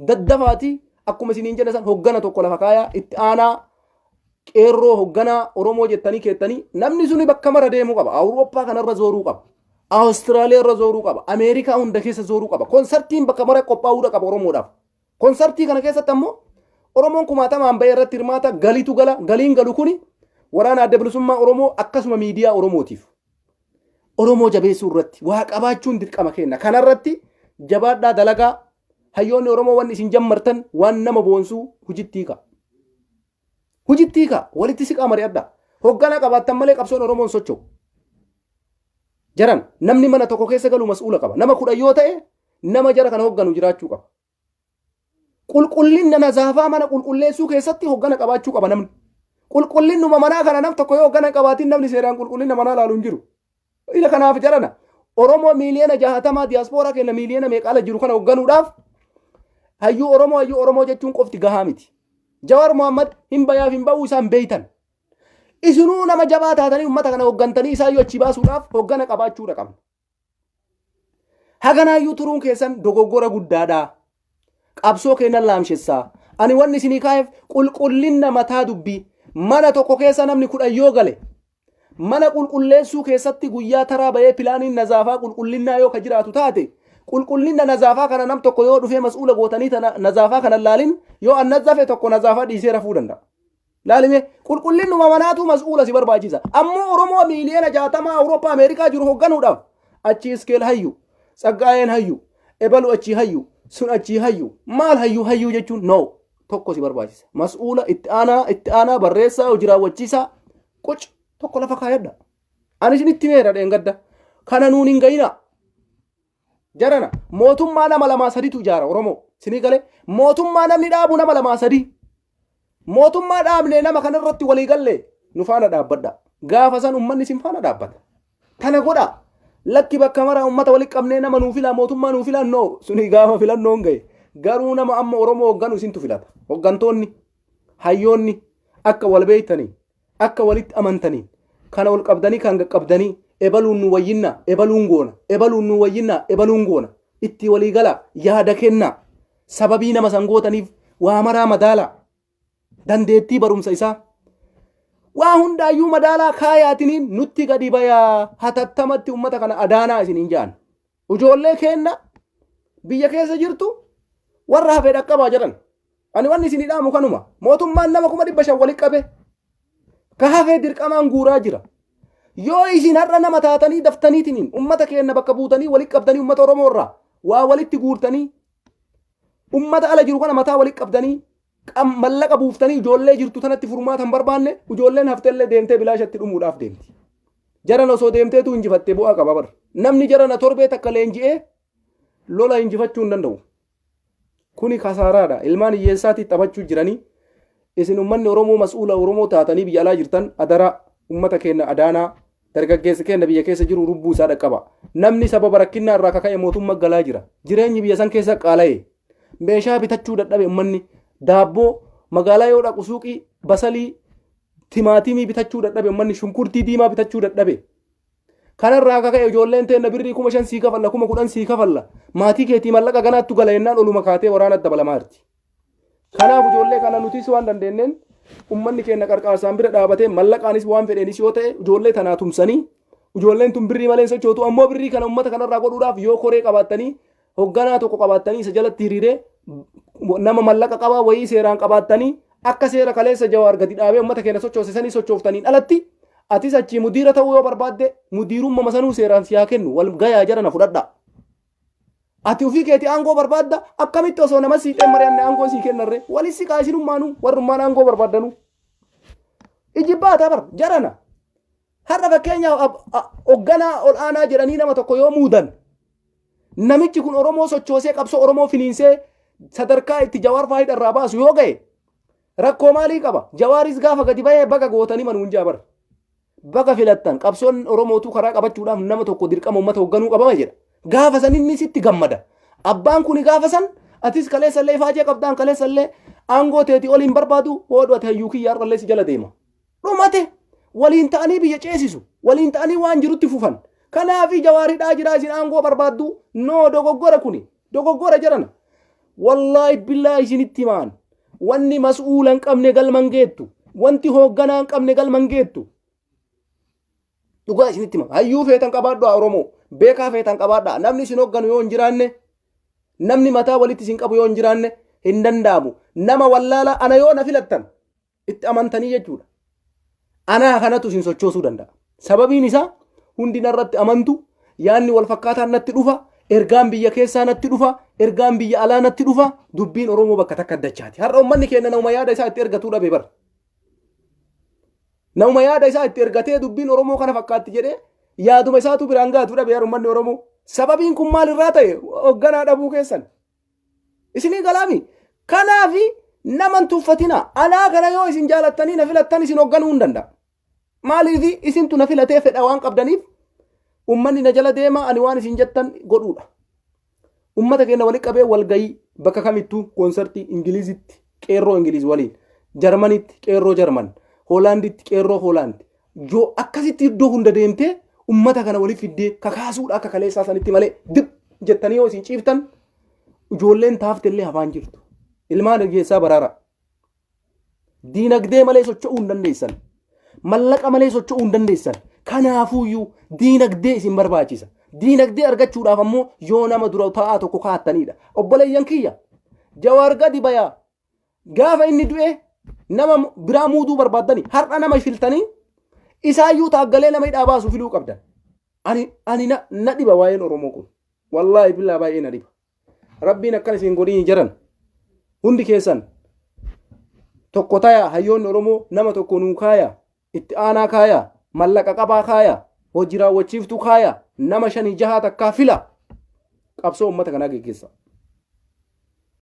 A: daddafaatii akkuma isiniin jedhe san hoggana tokko lafa kaayaa, itti aanaa qeerroo hogganaa Oromoo jettanii keettanii namni suni bakka mara deemuu qaba. Awurooppaa kanarra zooruu qaba. Awustiraaliyaa irra zooruu qaba. Ameerikaa hunda keessa zooruu qaba. Konsartiin bakka mara qophaa'uudha qaba Oromoodhaaf. Konsartii kana keessatti ammoo Oromoon kumaatamaan bahee irratti hirmaata, galiitu gala. Galiin galu kuni waraana Adda Bilisummaa Oromoo akkasuma miidiyaa Oromootiif. Oromoo jabeessuu irratti waa qabaachuun dirqama kenna. Kanarratti jabaadhaa dalagaa. Hayyoonni Oromoo wanni isin jammartan waan nama boonsuu, hujittii ka'a. Hujittii ka'a. Walitti siqaa mari'adhaa. Hoggana qabaattan malee qabsoon Oromoon socho'u. Jaran namni mana tokko keessa galu mas'uula qaba. Nama 10 yoo ta'e nama jara kana hogganu jiraachuu qaba. Qulqullinna nazaafaa mana qulqulleessuu keessatti hoggana qabaachuu qaba namni. Qulqullinnuma manaa kana nam tokko yoo hoggana qabaatin namni seeraan qulqullina manaa laalu hin jiru. Ila kanaaf jarana Oromoo miiliyoona 60 diyaaspooraa keenya miiliyoona meeqaala jiru kana hoogganuudhaaf hayyuu Oromoo hayyuu Oromoo jechuun qofti gahaa miti. Jawaar Mohammad hin bayaaf hin ba'uu isaan beeytan. Isinuu nama jabaa taatanii uummata kana hooggantanii isaayyuu achii baasuudhaaf hooggana qabaachuudha qabna. Haganaayyuu turuun keessan dogoggora guddaadha. Qabsoo keenan laamshessaa. Ani wanni isinii kaa'eef qulqullinna mataa dubbii. Mana tokko keessa namni 10 yoo gale, mana qulqulleessuu keessatti guyyaa taraa bahee pilaaniin nazaafaa qulqullinnaa yoo ka jiraatu taate, qulqullina nazaafaa kana nam tokko yoo dhufee mas'uula gootanii tana nazaafaa kana laalin, yoo an nazafe tokko nazaafaa dhiisee rafuu danda'a. Laalime, qulqullinnuma manaatu mas'uula si barbaachisa. Ammoo Oromoo miiliyoona 60 Awurooppaa Ameerikaa jiru hoogganuudhaaf achi iskeel hayyu, tsaggaa'een hayyu, ebalu achii hayyu, sun achii hayyu, maal hayyu hayyu jechuun no, tokko si barbaachisa. Mas'uula itti aanaa, itti aanaa barreessaa, hojii raawwachiisaa quc tokko lafa kaayadha. Ani isinitti meera dheengadda. Kana nuun hin ga'ina. Jarana mootummaa nama lamaa saditu ijaara Oromoo. Sinii galee, mootummaa namni dhaabu nama lamaa sadii. Mootummaa dhaabne, nama kanarratti walii galle, nu faana dhaabbadha. Gaafa san uummanni isin faana dhaabbata. Tana godha. Lakki, bakka maraa uummata walitti qabnee nama nuu filaa, mootummaa nuu filaa, no, suni gaafa filannoon gahe. Garuu nama amma Oromoo hoogganu isintu filata. Hooggantoonni, hayyoonni akka wal beektanii, akka walitti amantanii, kana ol qabdanii kan qaqqabdanii, ebaluun nu wayyinnaa, ebaluun goona, ebaluun nu wayyinnaa, ebaluun goona. Itti walii galaa, yaada kennaa. Sababii nama san gootaniif waa maraa madaalaa. Dandeettii barumsa isaa. Waa hundaayyuu madaalaa kaayaatiniin nutti gadi bayaa, hatattamatti uummata kana adaanaa isiniin ja'an. Ijoollee keenna biyya keessa jirtu warra hafee dhaqqabaa jedhan. Ani wanni isinii dhaamu kanuma. Mootummaan nama 500,000 walitti qabe. Ka hafee dirqamaan guuraa jira. Yoo isin har'a nama taatanii daftaniitiniin uummata keenya bakka buutanii walitti qabdanii, uummata Oromoo irraa waa walitti guurtanii, uummata ala jiru kana mataa walitti qabdanii mallaqa buuftanii ijoollee jirtu tanatti furmaata hin barbaanne, ijoolleen haftellee deemtee bilaashatti dhumuudhaaf deemti. Jaran osoo deemteetu injifattee bu'aa qaba bar. Namni jarana torbee takka leenji'ee lola injifachuu hin danda'u. Kuni kasaaraadha. Ilmaan hiyyeessaatti taphachuu jiranii. Isin ummanni Oromoo mas'uula Oromoo taatanii biyya alaa jirtan, adaraa ummata keenya adaanaa, dargaggeessa keenya biyya keessa jiru lubbuu isaa dhaqqaba. Namni sababa rakkinnaa irraa kaka'e mootummaa galaa jira. Jireenyi biyya san keessa qaala'e. Meeshaa bitachuu dadhabe ummanni. Daabboo magaalaa yoo dhaqu suuqii basalii, timaatimii bitachuu dadhabe ummanni, shunkurtii diimaa bitachuu dadhabe. Kanarraa kaka'e ijoolleen teenna birrii 5,000 sii kafalla, 10,000 sii kafalla. Maatii keetii mallaqa ganaattu gala jennaan oluma kaatee waraana dabalamaa jirti. Kanaaf ijoollee kana nutis waan dandeenyeen ummanni keenya qarqaarsaan bira dhaabatee, mallaqaanis waan fedheenis yoo ta'e, ijoollee tanaa tumsanii, ijoolleen tun birrii malee sochootu. Ammoo birrii kana ummata kanarraa godhuudhaaf yoo koree qabaattanii, hogganaa tokko qabaattanii, isa jalatti hiriiree nama mallaqa qabaa wayii seeraan qabaattanii, akka seera kaleessa Jawaar gadi dhaabee ummata keenya sochoosisanii sochooftaniin alatti, atis achii mudiira ta'uu yoo barbaadde, mudiirummaa sanuu seeraan si haa kennu. Wal gayaa jara na fudhadhaa. Ati ofii keetii aangoo barbaadda, akkamitti osoo nama siixee mari'anne aangoo sii kennarre? Walis siqaa isinummaanuu warrummaan aangoo barbaaddanu. Ijibbaata bar jarana. Har'a fakkeenyaaf hogganaa ol aanaa jedhanii nama tokko yoo muudan, namichi kun Oromoo sochoosee, qabsoo Oromoo finiinsee, sadarkaa itti Jawaar faa hidharraa baasu yoo ga'e, rakkoo maalii qaba? Jawaaris gaafa gadi bahee baga gootanii manuun jaa bar. Baga filattan, qabsoon Oromootu karaa qabachuudhaaf nama tokko dirqama uummata hoogganuu qabama jedha. Gaafa san inni sitti gammada. Abbaan kuni gaafa san atis kaleessallee ifaajee qabdaan, kaleessallee aangoo teetii ol hin barbaadu, hoodhu ati hayyuu kiyya, har'allee si jala deema. Dhumate, waliin ta'anii biyya ceesisu, waliin ta'anii waan jirutti fufan. Kanaafi Jawaaridhaa jira, isin aangoo barbaaddu noo dogoggora, kuni dogoggora jedhana. Wallaahi billaahi isinitti himaan, wanni mas'uula hin qabne galma hin geettu, wanti hoogganaa hin qabne galma hin geettu. Dhugaa isinitti hima. Hayyuu feetan qabaadhaa Oromoo, beekaa feetan qabaadhaa. Namni isin hoogganu yoo hin jiraanne, namni mataa walitti isin qabu yoo hin jiraanne, hin danda'amu. Nama wallaala ana yoo na filattan itti amantanii jechuudha. Anaa kanatu isin sochoosuu danda'a. Sababiin isaa hundi narratti amantu, yaadni wal fakkaataan natti dhufa, ergaan biyya keessaa natti dhufa, ergaan biyya alaa natti dhufa, dubbiin Oromoo bakka takka dachaati. Har'a uummanni keenya nama yaada isaa itti ergatuu dhabe bara. Nama yaada isaa itti ergatee dubbiin Oromoo kana fakkaatti jedhee yaaduma isaatu biraan gaatu dhabe har'a uummanni Oromoo. Sababiin kun maalirraa ta'e? Hoogganaa dhabuu keessan. Isinii galaami. Kanaafi nama hin tuffatina. Anaa kana yoo isin jaalattanii na filattan, isin hoogganuu hin danda'a. Maaliif? Isintu na filatee fedha waan qabdaniif ummanni na jala deema, ani waan isin jettan godhuudha. Ummata keenya walitti qabee walgayii bakka kamittuu, koonsartii Ingilizitti qeerroo Ingiliz waliin, Jarmanitti qeerroo Jarman, Hoolaanditti qeerroo Hoolaand. Yoo akkasitti iddoo hunda deemtee ummata kana walitti fiddee kakaasuudha akka kaleessaa sanitti malee, dib jettanii yoo isin ciiftan ijoolleen taaftellee hafaan jirtu. Ilmaan hiyyeessaa baraara. Diinagdee malee socho'uu hin dandeessan. Mallaqa malee socho'uu hin dandeessan. Kanaafuyyuu diinagdee isin barbaachisa. Diinagdee argachuudhaaf ammoo yoo nama dura taa'aa tokko kaa'attanidha. Obboleeyyan kiyya, Jawaar gadi bayaa. Gaafa inni du'e nama biraa muuduu barbaaddani, har'a nama filtanii isaayyuu taaggalee nama hidhaa baasu filuu qabdan. Ani na dhiba waa'een Oromoo kun. Wallaahi billaa baay'ee na dhiba. Rabbiin akkan isin godhin jiran. Hundi keessan tokko tayaa, hayyoonni Oromoo nama tokko nuu kaaya, itti aanaa kaaya, mallaqa qabaa kaaya, hojii raawwachiiftuu kaaya, nama shanii jahaa takkaa fila. Qabsoo uummata kanaa geggeessa.